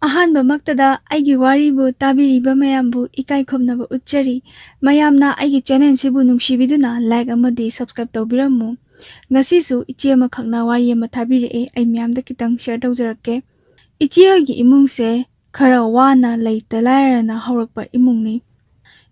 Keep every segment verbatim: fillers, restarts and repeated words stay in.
ꯑꯍꯥꯟꯕꯃꯛꯇꯗ ꯑꯩꯒꯤ ꯋꯥꯔꯤꯕꯨ ꯇꯥꯕꯤꯔꯤꯕ ꯃꯌꯥꯝꯕꯨ ꯏꯀꯥꯏ ꯈꯨꯝꯅꯕ ꯎꯠꯆꯔꯤ꯫ ꯃꯌꯥꯝꯅ ꯑꯩꯒꯤ ꯆꯦꯅꯦꯜꯁꯤꯕꯨ ꯅꯨꯡꯁꯤꯕꯤꯗꯨꯅ ꯂꯥꯏꯛ ꯑꯃꯗꯤ ꯁꯕꯁꯀ꯭ꯔꯥꯏꯕ ꯇꯧꯕꯤꯔꯝꯃꯨ꯫ ꯉꯁꯤꯁꯨ ꯏꯆꯦ ꯑꯃꯈꯛꯅ ꯋꯥꯔꯤ ꯑꯃ ꯊꯥꯕꯤꯔꯛꯑꯦ, ꯑꯩ ꯃꯌꯥꯝꯗ ꯈꯤꯇꯪ ꯁꯤꯌꯔ ꯇꯧꯖꯔꯛꯀꯦ꯫ ꯏꯆꯦ ꯍꯣꯏꯒꯤ ꯏꯃꯨꯡꯁꯦ ꯈꯔ ꯋꯥꯅ ꯂꯩꯇ ꯂꯥꯏꯔꯅ ꯍꯧꯔꯛꯄ ꯏꯃꯨꯡꯅꯤ꯫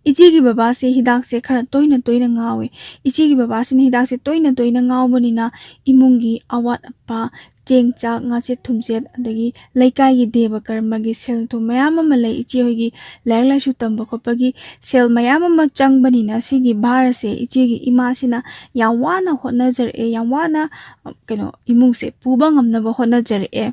ꯏꯆꯦꯒꯤ ꯕꯕꯥꯁꯦ ꯍꯤꯗꯥꯛꯁꯦ ꯈꯔ ꯇꯣꯏꯅ ꯇꯣꯏꯅ ꯉꯥꯎꯋꯦ꯫ ꯏꯆꯦꯒꯤ ꯕꯕꯥꯁꯤꯅ ꯍꯤꯗꯥꯛꯁꯦ ꯇꯣꯏꯅ ꯇꯣꯏꯅ ꯉꯥꯎꯕꯅꯤꯅ ꯏꯃꯨꯡꯒꯤ ꯑꯋꯥꯠ ꯑꯄꯥ, ꯆꯦꯡ ꯆꯥꯛ, ꯉꯥꯆꯦꯠ ꯊꯨꯝꯆꯦꯠ, ꯑꯗꯒꯤ ꯂꯩꯀꯥꯏꯒꯤ ꯗꯦꯕ ꯀꯔꯃꯒꯤ ꯁꯦꯜ ꯊꯨꯝ ꯃꯌꯥꯝ ꯑꯃ ꯂꯩ꯫ ꯏꯆꯦ ꯍꯣꯏꯒꯤ ꯂꯥꯏꯔꯤꯛ ꯂꯥꯏꯁꯨ ꯇꯝꯕ ꯈꯣꯠꯄꯒꯤ ꯁꯦꯜ ꯃꯌꯥꯝ ꯑꯃ ꯆꯪꯕꯅꯤꯅ ꯁꯤꯒꯤ ꯚꯥꯔ ꯑꯁꯦ ꯏꯆꯦꯒꯤ ꯏꯃꯥꯁꯤꯅ ꯌꯥꯝ ꯋꯥꯅ ꯍꯣꯠꯅꯖꯔꯛꯑꯦ, ꯌꯥꯝ ꯋꯥꯅ, ꯑ, ꯀꯩꯅꯣ, ꯏꯃꯨꯡꯁꯦ ꯄꯨꯕ ꯉꯝꯅꯕ ꯍꯣꯠꯅꯖꯔꯛꯑꯦ꯫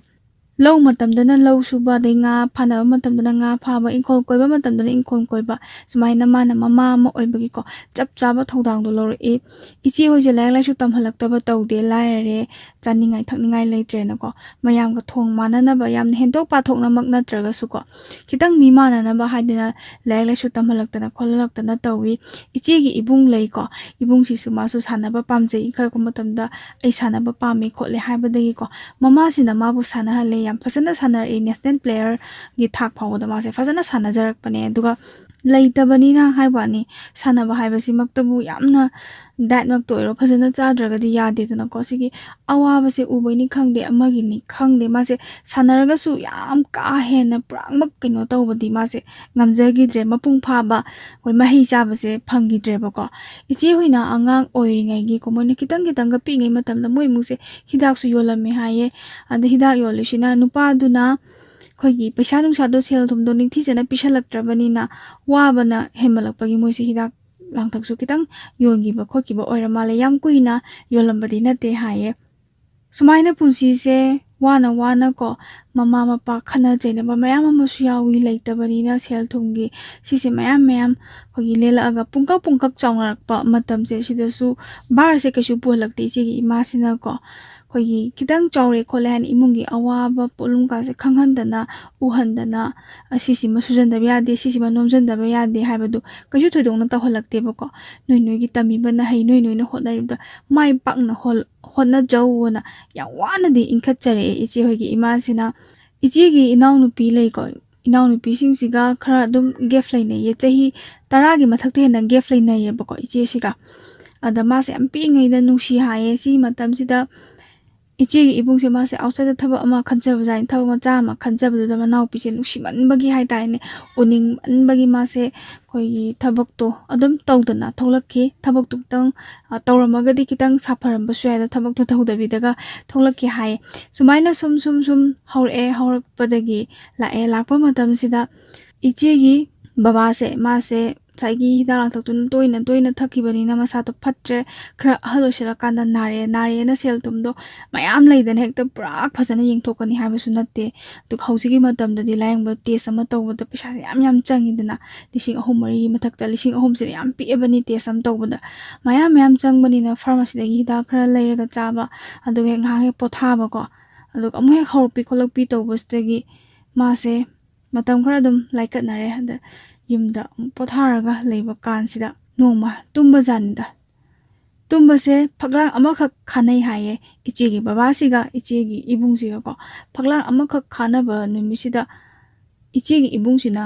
ꯂꯧ ꯃꯇꯝꯗꯅ ꯂꯧ ꯁꯨꯕ, ꯑꯗꯩ ꯉꯥ ꯐꯥꯅꯕ ꯃꯇꯝꯗꯅ ꯉꯥ ꯐꯥꯕ, ꯏꯪꯈꯣꯜ ꯀꯣꯏꯕ ꯃꯇꯝꯗꯅ ꯏꯪꯈꯣꯜ ꯀꯣꯏꯕ, ꯁꯨꯃꯥꯏꯅ ꯃꯥꯅ ꯃꯃꯥ ꯑꯃ ꯑꯣꯏꯕꯒꯤꯀꯣ, ꯆꯞ ꯆꯥꯕ ꯊꯧꯗꯥꯡꯗꯣ ꯂꯧꯔꯛꯏ꯫ ꯏꯆꯦ ꯍꯣꯏꯁꯦ ꯂꯥꯏꯔꯤꯛ ꯂꯥꯏꯁꯨ ꯇꯝꯍꯜꯂꯛꯇꯕ ꯇꯧꯗꯦ, ꯂꯥꯏꯔꯔꯦ, ꯆꯥꯅꯤꯡꯉꯥꯏ ꯊꯛꯅꯤꯡꯉꯥꯏ ꯂꯩꯇ꯭ꯔꯦꯅꯀꯣ, ꯃꯌꯥꯝꯒ ꯊꯣꯡ ꯃꯥꯟꯅꯅꯕ, ꯌꯥꯝꯅ ꯍꯦꯟꯗꯣꯛ ꯄꯥꯊꯣꯛꯅꯃꯛ ꯅꯠꯇ꯭ꯔꯒꯁꯨꯀꯣ, ꯈꯤꯇꯪ ꯃꯤ ꯃꯥꯟꯅꯅꯕ ꯍꯥꯏꯗꯅ ꯂꯥꯏꯔꯤꯛ ꯂꯥꯏꯁꯨ ꯇꯝꯍꯜꯂꯛꯇꯅ ꯈꯣꯠꯍꯜꯂꯛꯇꯅ ꯇꯧꯏ꯫ ꯏꯆꯦꯒꯤ ꯏꯕꯨꯡ ꯂꯩꯀꯣ, ꯏꯕꯨꯡꯁꯤꯁꯨ ꯃꯥꯁꯨ ꯁꯥꯟꯅꯕ ꯄꯥꯝꯖꯩ, ꯏꯟꯈꯠꯂꯛꯄ ꯃꯇꯝꯗ ꯑꯩ ꯁꯥꯟꯅꯕ ꯄꯥꯝꯃꯦ ꯈꯣꯠꯂꯦ ꯍꯥꯏꯕꯗꯒꯤꯀꯣ, ꯃꯃꯥꯁꯤꯅ ꯃꯥꯕꯨ ꯁꯥꯟꯅꯍꯜꯂꯦ, ꯌꯥꯝ ꯐꯖꯅ ꯁꯥꯟꯅꯔꯛꯏ, ꯅꯦꯁꯅꯦꯜ ꯄ꯭ꯂꯦꯌꯔꯒꯤ ꯊꯥꯛ ꯐꯥꯎꯕꯗ ꯃꯥꯁꯦ ꯐꯖꯅ ꯁꯥꯟꯅꯖꯔꯛꯄꯅꯦ꯫ ꯑꯗꯨꯒ ꯂꯩꯇꯕꯅꯤꯅ ꯍꯥꯏꯕ ꯋꯥꯅꯤ, ꯁꯥꯟꯅꯕ ꯍꯥꯏꯕꯁꯤꯃꯛꯇꯕꯨ ꯌꯥꯝꯅ ꯗꯥꯏꯠꯃꯛꯇ ꯑꯣꯏꯔꯣ ꯐꯖꯅ ꯆꯥꯗ꯭ꯔꯒꯗꯤ ꯌꯥꯗꯦꯗꯅꯀꯣ꯫ ꯁꯤꯒꯤ ꯑꯋꯥꯕꯁꯦ ꯎꯕꯩꯅꯤ ꯈꯪꯗꯦ, ꯑꯃꯒꯤꯅꯤ ꯈꯪꯗꯦ, ꯃꯥꯁꯦ ꯁꯥꯟꯅꯔꯒꯁꯨ ꯌꯥꯝ ꯀꯥ ꯍꯦꯟꯅ ꯄꯨꯔꯥꯃꯛ ꯀꯩꯅꯣ ꯇꯧꯕꯗꯤ ꯃꯥꯁꯦ ꯉꯝꯖꯈꯤꯗ꯭ꯔꯦ, ꯃꯄꯨꯡ ꯐꯥꯕ ꯑꯩꯈꯣꯏ ꯃꯍꯩ ꯆꯥꯕꯁꯦ ꯐꯪꯈꯤꯗ꯭ꯔꯦꯕꯀꯣ꯫ ꯏꯆꯦ ꯍꯣꯏꯅ ꯑꯉꯥꯡ ꯑꯣꯏꯔꯤꯉꯩꯒꯤꯀꯣ, ꯃꯣꯏꯅ ꯈꯤꯇꯪ ꯈꯤꯇꯪꯒ ꯄꯤꯛꯏꯉꯩ ꯃꯇꯝꯗ ꯃꯣꯏ ꯏꯃꯨꯡꯁꯦ ꯍꯤꯗꯥꯛꯁꯨ ꯌꯣꯜꯂꯝꯃꯦ ꯍꯥꯏꯌꯦ꯫ ꯑꯗ ꯍꯤꯗꯥꯛ ꯌꯣꯜꯂꯤꯁꯤꯅ ꯅꯨꯄꯥꯗꯨꯅ ꯑꯩꯈꯣꯏꯒꯤ ꯄꯩꯁꯥ ꯅꯨꯡꯁꯥꯗꯣ, ꯁꯦꯜ ꯊꯨꯝꯗꯣ ꯅꯤꯡꯊꯤꯖꯅ ꯄꯤꯁꯜꯂꯛꯇ꯭ꯔꯕꯅꯤꯅ ꯋꯥꯕꯅ ꯍꯦꯟꯃꯜꯂꯛꯄꯒꯤ ꯃꯣꯏꯁꯦ ꯍꯤꯗꯥꯛ ꯂꯥꯡꯊꯛꯁꯨ ꯈꯤꯇꯪ ꯌꯣꯟꯈꯤꯕ ꯈꯣꯠꯈꯤꯕ ꯑꯣꯏꯔ ꯃꯥꯜꯂꯦ, ꯌꯥꯝ ꯀꯨꯏꯅ ꯌꯣꯜꯂꯝꯕꯗꯤ ꯅꯠꯇꯦ ꯍꯥꯏꯌꯦ꯫ ꯁꯨꯃꯥꯏꯅ ꯄꯨꯟꯁꯤꯁꯦ ꯋꯥꯅ ꯋꯥꯅꯀꯣ, ꯃꯃꯥ ꯃꯄꯥ ꯈꯠꯅ ꯆꯩꯅꯕ ꯃꯌꯥꯝ ꯑꯃꯁꯨ ꯌꯥꯎꯏ, ꯂꯩꯇꯕꯅꯤꯅ ꯁꯦꯜ ꯊꯨꯝꯒꯤ ꯁꯤꯁꯦ ꯃꯌꯥꯝ ꯃꯌꯥꯝ ꯑꯩꯈꯣꯏꯒꯤ ꯂꯦꯜꯂꯛꯑꯒ ꯄꯨꯡꯀꯛ ꯄꯨꯡꯀꯛ ꯆꯥꯎꯅꯔꯛꯄ ꯃꯇꯝꯁꯦ, ꯁꯤꯗꯁꯨ ꯚꯥꯔꯁꯦ ꯀꯩꯁꯨ ꯄꯨꯍꯜꯂꯛꯇꯦ ꯏꯆꯦꯒꯤ ꯏꯃꯥꯁꯤꯅꯀꯣ꯫ ꯑꯩꯈꯣꯏꯒꯤ ꯈꯤꯇꯪ ꯆꯥꯎꯔꯦ ꯈꯣꯠꯂꯦ ꯍꯥꯏꯅ ꯏꯃꯨꯡꯒꯤ ꯑꯋꯥꯕ ꯄꯣꯠꯂꯨꯝ ꯀꯥꯁꯦ ꯈꯪꯍꯟꯗꯅ, ꯎꯍꯟꯗꯅ, ꯑꯁꯤꯁꯤꯃ ꯁꯨꯖꯟꯗꯕ ꯌꯥꯗꯦ, ꯁꯤꯁꯤꯃ ꯅꯣꯝꯖꯟꯗꯕ ꯌꯥꯗꯦ ꯍꯥꯏꯕꯗꯨ ꯀꯩꯁꯨ ꯊꯣꯏꯗꯣꯛꯅ ꯇꯧꯍꯜꯂꯛꯇꯦꯕꯀꯣ꯫ ꯅꯣꯏ ꯅꯣꯏꯒꯤ ꯇꯝꯃꯤꯕ ꯅꯍꯩ, ꯅꯣꯏ ꯅꯣꯏꯅ ꯍꯣꯠꯅꯔꯤꯕꯗ ꯃꯥꯏ ꯄꯥꯛꯅ ꯍꯣꯜ-, ꯍꯣꯠꯅꯖꯧꯑꯅ ꯌꯥꯝ ꯋꯥꯅꯗꯤ ꯏꯟꯈꯠꯆꯔꯛꯑꯦ ꯏꯆꯦ ꯍꯣꯏꯒꯤ ꯏꯃꯥꯁꯤꯅ꯫ ꯏꯆꯦꯒꯤ ꯏꯅꯥꯎꯅꯨꯄꯤ ꯂꯩꯀꯣ, ꯏꯅꯥꯎꯅꯨꯄꯤꯁꯤꯡꯁꯤꯒ ꯈꯔ ꯑꯗꯨꯝ gap ꯂꯩꯅꯩꯌꯦ, ꯆꯍꯤ ꯇꯔꯥꯒꯤ ꯃꯊꯛꯇ ꯍꯦꯟꯅ gap ꯂꯩꯅꯩꯌꯦꯕꯀꯣ ꯏꯆꯦꯁꯤꯒ꯫ ꯑꯗ ꯃꯥꯁꯦ ꯌꯥꯝ ꯄꯤꯛꯏꯉꯩꯗ ꯅꯨꯡꯁꯤ ꯍꯥꯏꯌꯦ꯫ ꯁꯤꯒꯤ ꯃꯇꯝꯁꯤꯗ ꯏꯆꯦꯒꯤ ꯏꯕꯨꯡꯁꯦ ꯃꯥꯁꯦ outside ꯊꯕꯛ ꯑꯃ ꯈꯟꯖꯕꯖꯥꯠꯅꯤ, ꯊꯕꯛ ꯃꯆꯥ ꯑꯃ ꯈꯟꯖꯕꯗꯨꯗ ꯃꯅꯥꯎꯄꯤꯁꯦ ꯅꯨꯡꯁꯤꯃꯟꯕꯒꯤ ꯍꯥꯏꯇꯥꯔꯦꯅꯦ, ꯎꯅꯤꯡꯃꯟꯕꯒꯤ ꯃꯥꯁꯦ ꯑꯩꯈꯣꯏꯒꯤ ꯊꯕꯛꯇꯣ ꯑꯗꯨꯝ ꯇꯧꯗꯅ ꯊꯣꯛꯂꯛꯈꯤ꯫ ꯊꯕꯛꯇꯨ ꯈꯤꯇꯪ, ꯑ, ꯇꯧꯔꯝꯃꯒꯗꯤ ꯈꯤꯇꯪ ꯁꯥꯐꯔꯝꯕꯁꯨ ꯌꯥꯏꯗ, ꯊꯕꯛꯇꯣ ꯇꯧꯗꯕꯤꯗꯒ ꯊꯣꯛꯂꯛꯈꯤ ꯍꯥꯏꯌꯦ꯫ ꯁꯨꯃꯥꯏꯅ ꯁꯨꯝ ꯁꯨꯝ ꯁꯨꯝ ꯍꯧꯔꯛꯑꯦ꯫ ꯍꯧꯔꯛꯄꯗꯒꯤ ꯂꯥꯛꯑꯦ꯫ ꯂꯥꯛꯄ ꯃꯇꯝꯁꯤꯗ ꯏꯆꯦꯒꯤ ꯕꯕꯥꯁꯦ, ꯃꯥꯁꯦ ꯉꯁꯥꯏꯒꯤ ꯍꯤꯗꯥꯛ ꯂꯥꯡꯊꯛꯇꯨꯅ ꯇꯣꯏꯅ ꯇꯣꯏꯅ ꯊꯛꯈꯤꯕꯅꯤꯅ ꯃꯁꯥꯗꯣ ꯐꯠꯇ꯭ꯔꯦ꯫ ꯈꯔ ꯑꯍꯜ ꯑꯣꯏꯁꯤꯜꯂꯀꯥꯟꯗ ꯅꯥꯔꯦ꯫ ꯅꯥꯔꯦꯅ ꯁꯦꯜ ꯊꯨꯝꯗꯣ ꯃꯌꯥꯝ ꯂꯩꯗꯅ ꯍꯦꯛꯇ ꯄꯨꯔꯥ ꯐꯖꯅ ꯌꯦꯡꯊꯣꯛꯀꯅꯤ ꯍꯥꯏꯕꯁꯨ ꯅꯠꯇꯦ꯫ ꯑꯗꯨꯒ ꯍꯧꯖꯤꯛꯀꯤ ꯃꯇꯝꯗꯗꯤ ꯂꯥꯌꯦꯡꯕ test ꯑꯃ ꯇꯧꯕꯗ ꯄꯩꯁꯥꯁꯦ ꯌꯥꯝ ꯌꯥꯝ ꯆꯪꯉꯤꯗꯅ, ꯂꯤꯁꯤꯡ ꯑꯍꯨꯝ ꯃꯔꯤꯒꯤ ꯃꯊꯛꯇ꯫ ꯂꯤꯁꯤꯡ ꯑꯍꯨꯝꯁꯤꯗꯤ ꯌꯥꯝ ꯄꯤꯛꯑꯕꯅꯤ test ꯑꯃ ꯇꯧꯕꯗ꯫ ꯃꯌꯥꯝ ꯃꯌꯥꯝ ꯆꯪꯕꯅꯤꯅ pharmacyꯗꯒꯤ ꯍꯤꯗꯥꯛ ꯈꯔ ꯂꯩꯔꯒ ꯆꯥꯕ, ꯑꯗꯨꯒ ꯍꯦꯛ ꯉꯥꯏꯍꯥꯛ ꯍꯦꯛ ꯄꯣꯊꯥꯕꯀꯣ꯫ ꯑꯗꯨꯒ ꯑꯃꯨꯛ ꯍꯦꯛ ꯍꯧꯔꯛꯄꯤ ꯈꯣꯠꯂꯛꯄꯤ ꯇꯧꯕꯁꯤꯗꯒꯤ ꯃꯥꯁꯦ ꯃꯇꯝ ꯈꯔ ꯑꯗꯨꯝ ꯂꯥꯏꯀꯠꯅꯔꯦ꯫ ꯑꯗ ꯌꯨꯝꯗ ꯑꯃꯨꯛ ꯄꯣꯊꯥꯔꯒ ꯂꯩꯕ ꯀꯥꯟꯁꯤꯗ ꯅꯣꯡꯃ ꯇꯨꯝꯕꯖꯥꯠꯅꯤꯗ꯫ ꯇꯨꯝꯕꯁꯦ ꯐꯛꯂꯥꯡ ꯑꯃꯈꯛ ꯈꯥꯅꯩ ꯍꯥꯏꯌꯦ, ꯏꯆꯦꯒꯤ ꯕꯕꯥꯁꯤꯒ ꯏꯆꯦꯒꯤ ꯏꯕꯨꯡꯁꯤꯒꯀꯣ꯫ ꯐꯛꯂꯥꯡ ꯑꯃꯈꯛ ꯈꯥꯅꯕ ꯅꯨꯃꯤꯠꯁꯤꯗ ꯏꯆꯦꯒꯤ ꯏꯕꯨꯡꯁꯤꯅ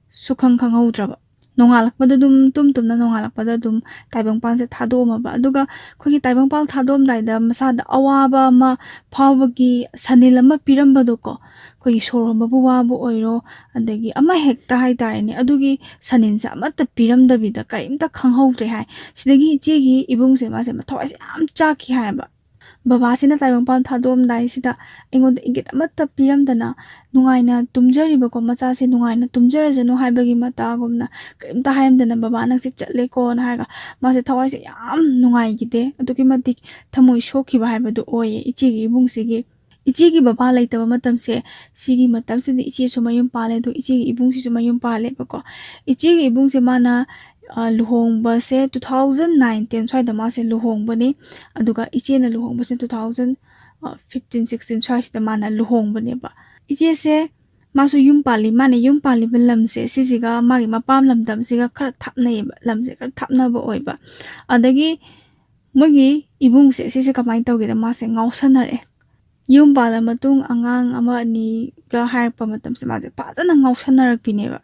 ꯁꯨꯈꯪ ꯈꯪꯍꯧꯗ꯭ꯔꯕ꯫ ꯅꯣꯡꯉꯥꯜꯂꯛꯄꯗ ꯑꯗꯨꯝ, ꯇꯨꯝ ꯇꯨꯝꯅ ꯅꯣꯡꯉꯥꯜꯂꯛꯄꯗ ꯑꯗꯨꯝ ꯇꯥꯏꯕꯪꯄꯥꯟꯁꯦ ꯊꯥꯗꯣꯛꯑꯝꯃꯕ꯫ ꯑꯗꯨꯒ ꯑꯩꯈꯣꯏꯒꯤ ꯇꯥꯏꯕꯪꯄꯥꯟ ꯊꯥꯗꯣꯛꯑꯝꯗꯥꯏꯗ ꯃꯁꯥꯗ ꯑꯋꯥꯕ ꯑꯃ ꯐꯥꯎꯕꯒꯤ ꯁꯅꯤꯜ ꯑꯃ ꯄꯤꯔꯝꯕꯗꯣꯀꯣ, ꯑꯩꯈꯣꯏꯒꯤ ꯁꯣꯔ ꯍꯣꯟꯕꯕꯨ ꯋꯥꯕ ꯑꯣꯏꯔꯣ, ꯑꯗꯒꯤ ꯑꯃ ꯍꯦꯛꯇ ꯍꯥꯏꯇꯥꯔꯦꯅꯦ, ꯑꯗꯨꯒꯤ ꯁꯅꯤꯜꯁꯦ ꯑꯃꯠꯇ ꯄꯤꯔꯝꯗꯕꯤꯗ ꯀꯔꯤꯝꯇ ꯈꯪꯍꯧꯗ꯭ꯔꯦ ꯍꯥꯏ꯫ ꯁꯤꯗꯒꯤ ꯏꯆꯦꯒꯤ ꯏꯕꯨꯡꯁꯦ, ꯃꯥꯁꯦ ꯃꯊꯋꯥꯏꯁꯦ ꯌꯥꯝ ꯆꯥꯛꯈꯤ ꯍꯥꯏꯕ꯫ ꯕꯕꯥꯁꯤꯅ ꯇꯥꯏꯕꯪꯄꯥꯟ ꯊꯥꯗꯣꯛꯑꯝꯗꯥꯏꯁꯤꯗ ꯑꯩꯉꯣꯟꯗ ꯏꯪꯒꯤꯠ ꯑꯃꯠꯇ ꯄꯤꯔꯝꯗꯅ, ꯅꯨꯡꯉꯥꯏꯅ ꯇꯨꯝꯖꯔꯤꯕꯀꯣ, ꯃꯆꯥꯁꯦ ꯅꯨꯡꯉꯥꯏꯅ ꯇꯨꯝꯖꯔꯖꯅꯨ ꯍꯥꯏꯕꯒꯤ ꯃꯇꯥꯒꯨꯝꯅ ꯀꯔꯤꯝꯇ ꯍꯥꯏꯔꯝꯗꯅ, "ꯕꯕꯥ, ꯅꯪꯁꯦ ꯆꯠꯂꯦꯀꯣꯅ" ꯍꯥꯏꯔꯒ ꯃꯥꯁꯦ ꯊꯋꯥꯏꯁꯦ ꯌꯥꯝ ꯅꯨꯡꯉꯥꯏꯈꯤꯗꯦ꯫ ꯑꯗꯨꯛꯀꯤ ꯃꯇꯤꯛ ꯊꯃꯣꯏ ꯁꯣꯛꯈꯤꯕ ꯍꯥꯏꯕꯗꯨ ꯑꯣꯏꯌꯦ ꯏꯆꯦꯒꯤ ꯏꯕꯨꯡꯁꯤꯒꯤ꯫ ꯏꯆꯦꯒꯤ ꯕꯕꯥ ꯂꯩꯇꯕ ꯃꯇꯝꯁꯦ, ꯁꯤꯒꯤ ꯃꯇꯝꯁꯤꯗ ꯏꯆꯦꯁꯨ ꯃꯌꯨꯝ ꯄꯥꯜꯂꯦ, ꯑꯗꯨ ꯏꯆꯦꯒꯤ ꯏꯕꯨꯡꯁꯤꯁꯨ ꯃꯌꯨꯝ ꯄꯥꯜꯂꯦꯕꯀꯣ꯫ ꯏꯆꯦꯒꯤ ꯏꯕꯨꯡꯁꯦ ꯃꯥꯅ, ꯑ, ꯂꯨꯍꯣꯡꯕꯁꯦ two thousand nine ten ꯁ꯭ꯋꯥꯏꯗ ꯃꯥꯁꯦ ꯂꯨꯍꯣꯡꯕꯅꯤ꯫ ꯑꯗꯨꯒ ꯏꯆꯦꯅ ꯂꯨꯍꯣꯡꯕꯁꯦ two thousand fifteen sixteen ꯁ꯭ꯋꯥꯏꯁꯤꯗ ꯃꯥꯅ ꯂꯨꯍꯣꯡꯕꯅꯦꯕ꯫ ꯏꯆꯦꯁꯦ ꯃꯥꯁꯨ ꯌꯨꯝ ꯄꯥꯜꯂꯤ꯫ ꯃꯥꯅ ꯌꯨꯝ ꯄꯥꯜꯂꯤꯕ ꯂꯝꯁꯦ ꯁꯤꯁꯤꯒ ꯃꯥꯒꯤ ꯃꯄꯥꯝ ꯂꯝꯗꯝꯁꯤꯒ ꯈꯔ ꯊꯥꯞꯅꯩꯌꯦꯕ, ꯂꯝꯁꯦ ꯈꯔ ꯊꯥꯞꯅꯕ ꯑꯣꯏꯕ꯫ ꯑꯗꯒꯤ ꯃꯣꯏꯒꯤ ꯏꯕꯨꯡꯁꯦ ꯁꯤꯁꯦ ꯀꯃꯥꯏꯅ ꯇꯧꯒꯦꯗ, ꯃꯥꯁꯦ ꯉꯥꯎꯁꯟꯅꯔꯛꯑꯦ꯫ ꯌꯨꯝ ꯄꯥꯜꯂ ꯃꯇꯨꯡ ꯑꯉꯥꯡ ꯑꯃ ꯑꯅꯤꯒ ꯍꯥꯏꯔꯛꯄ ꯃꯇꯝꯁꯤꯗ ꯃꯥꯁꯦ ꯐꯖꯅ ꯉꯥꯎꯁꯟꯅꯔꯛꯄꯤꯅꯦꯕ꯫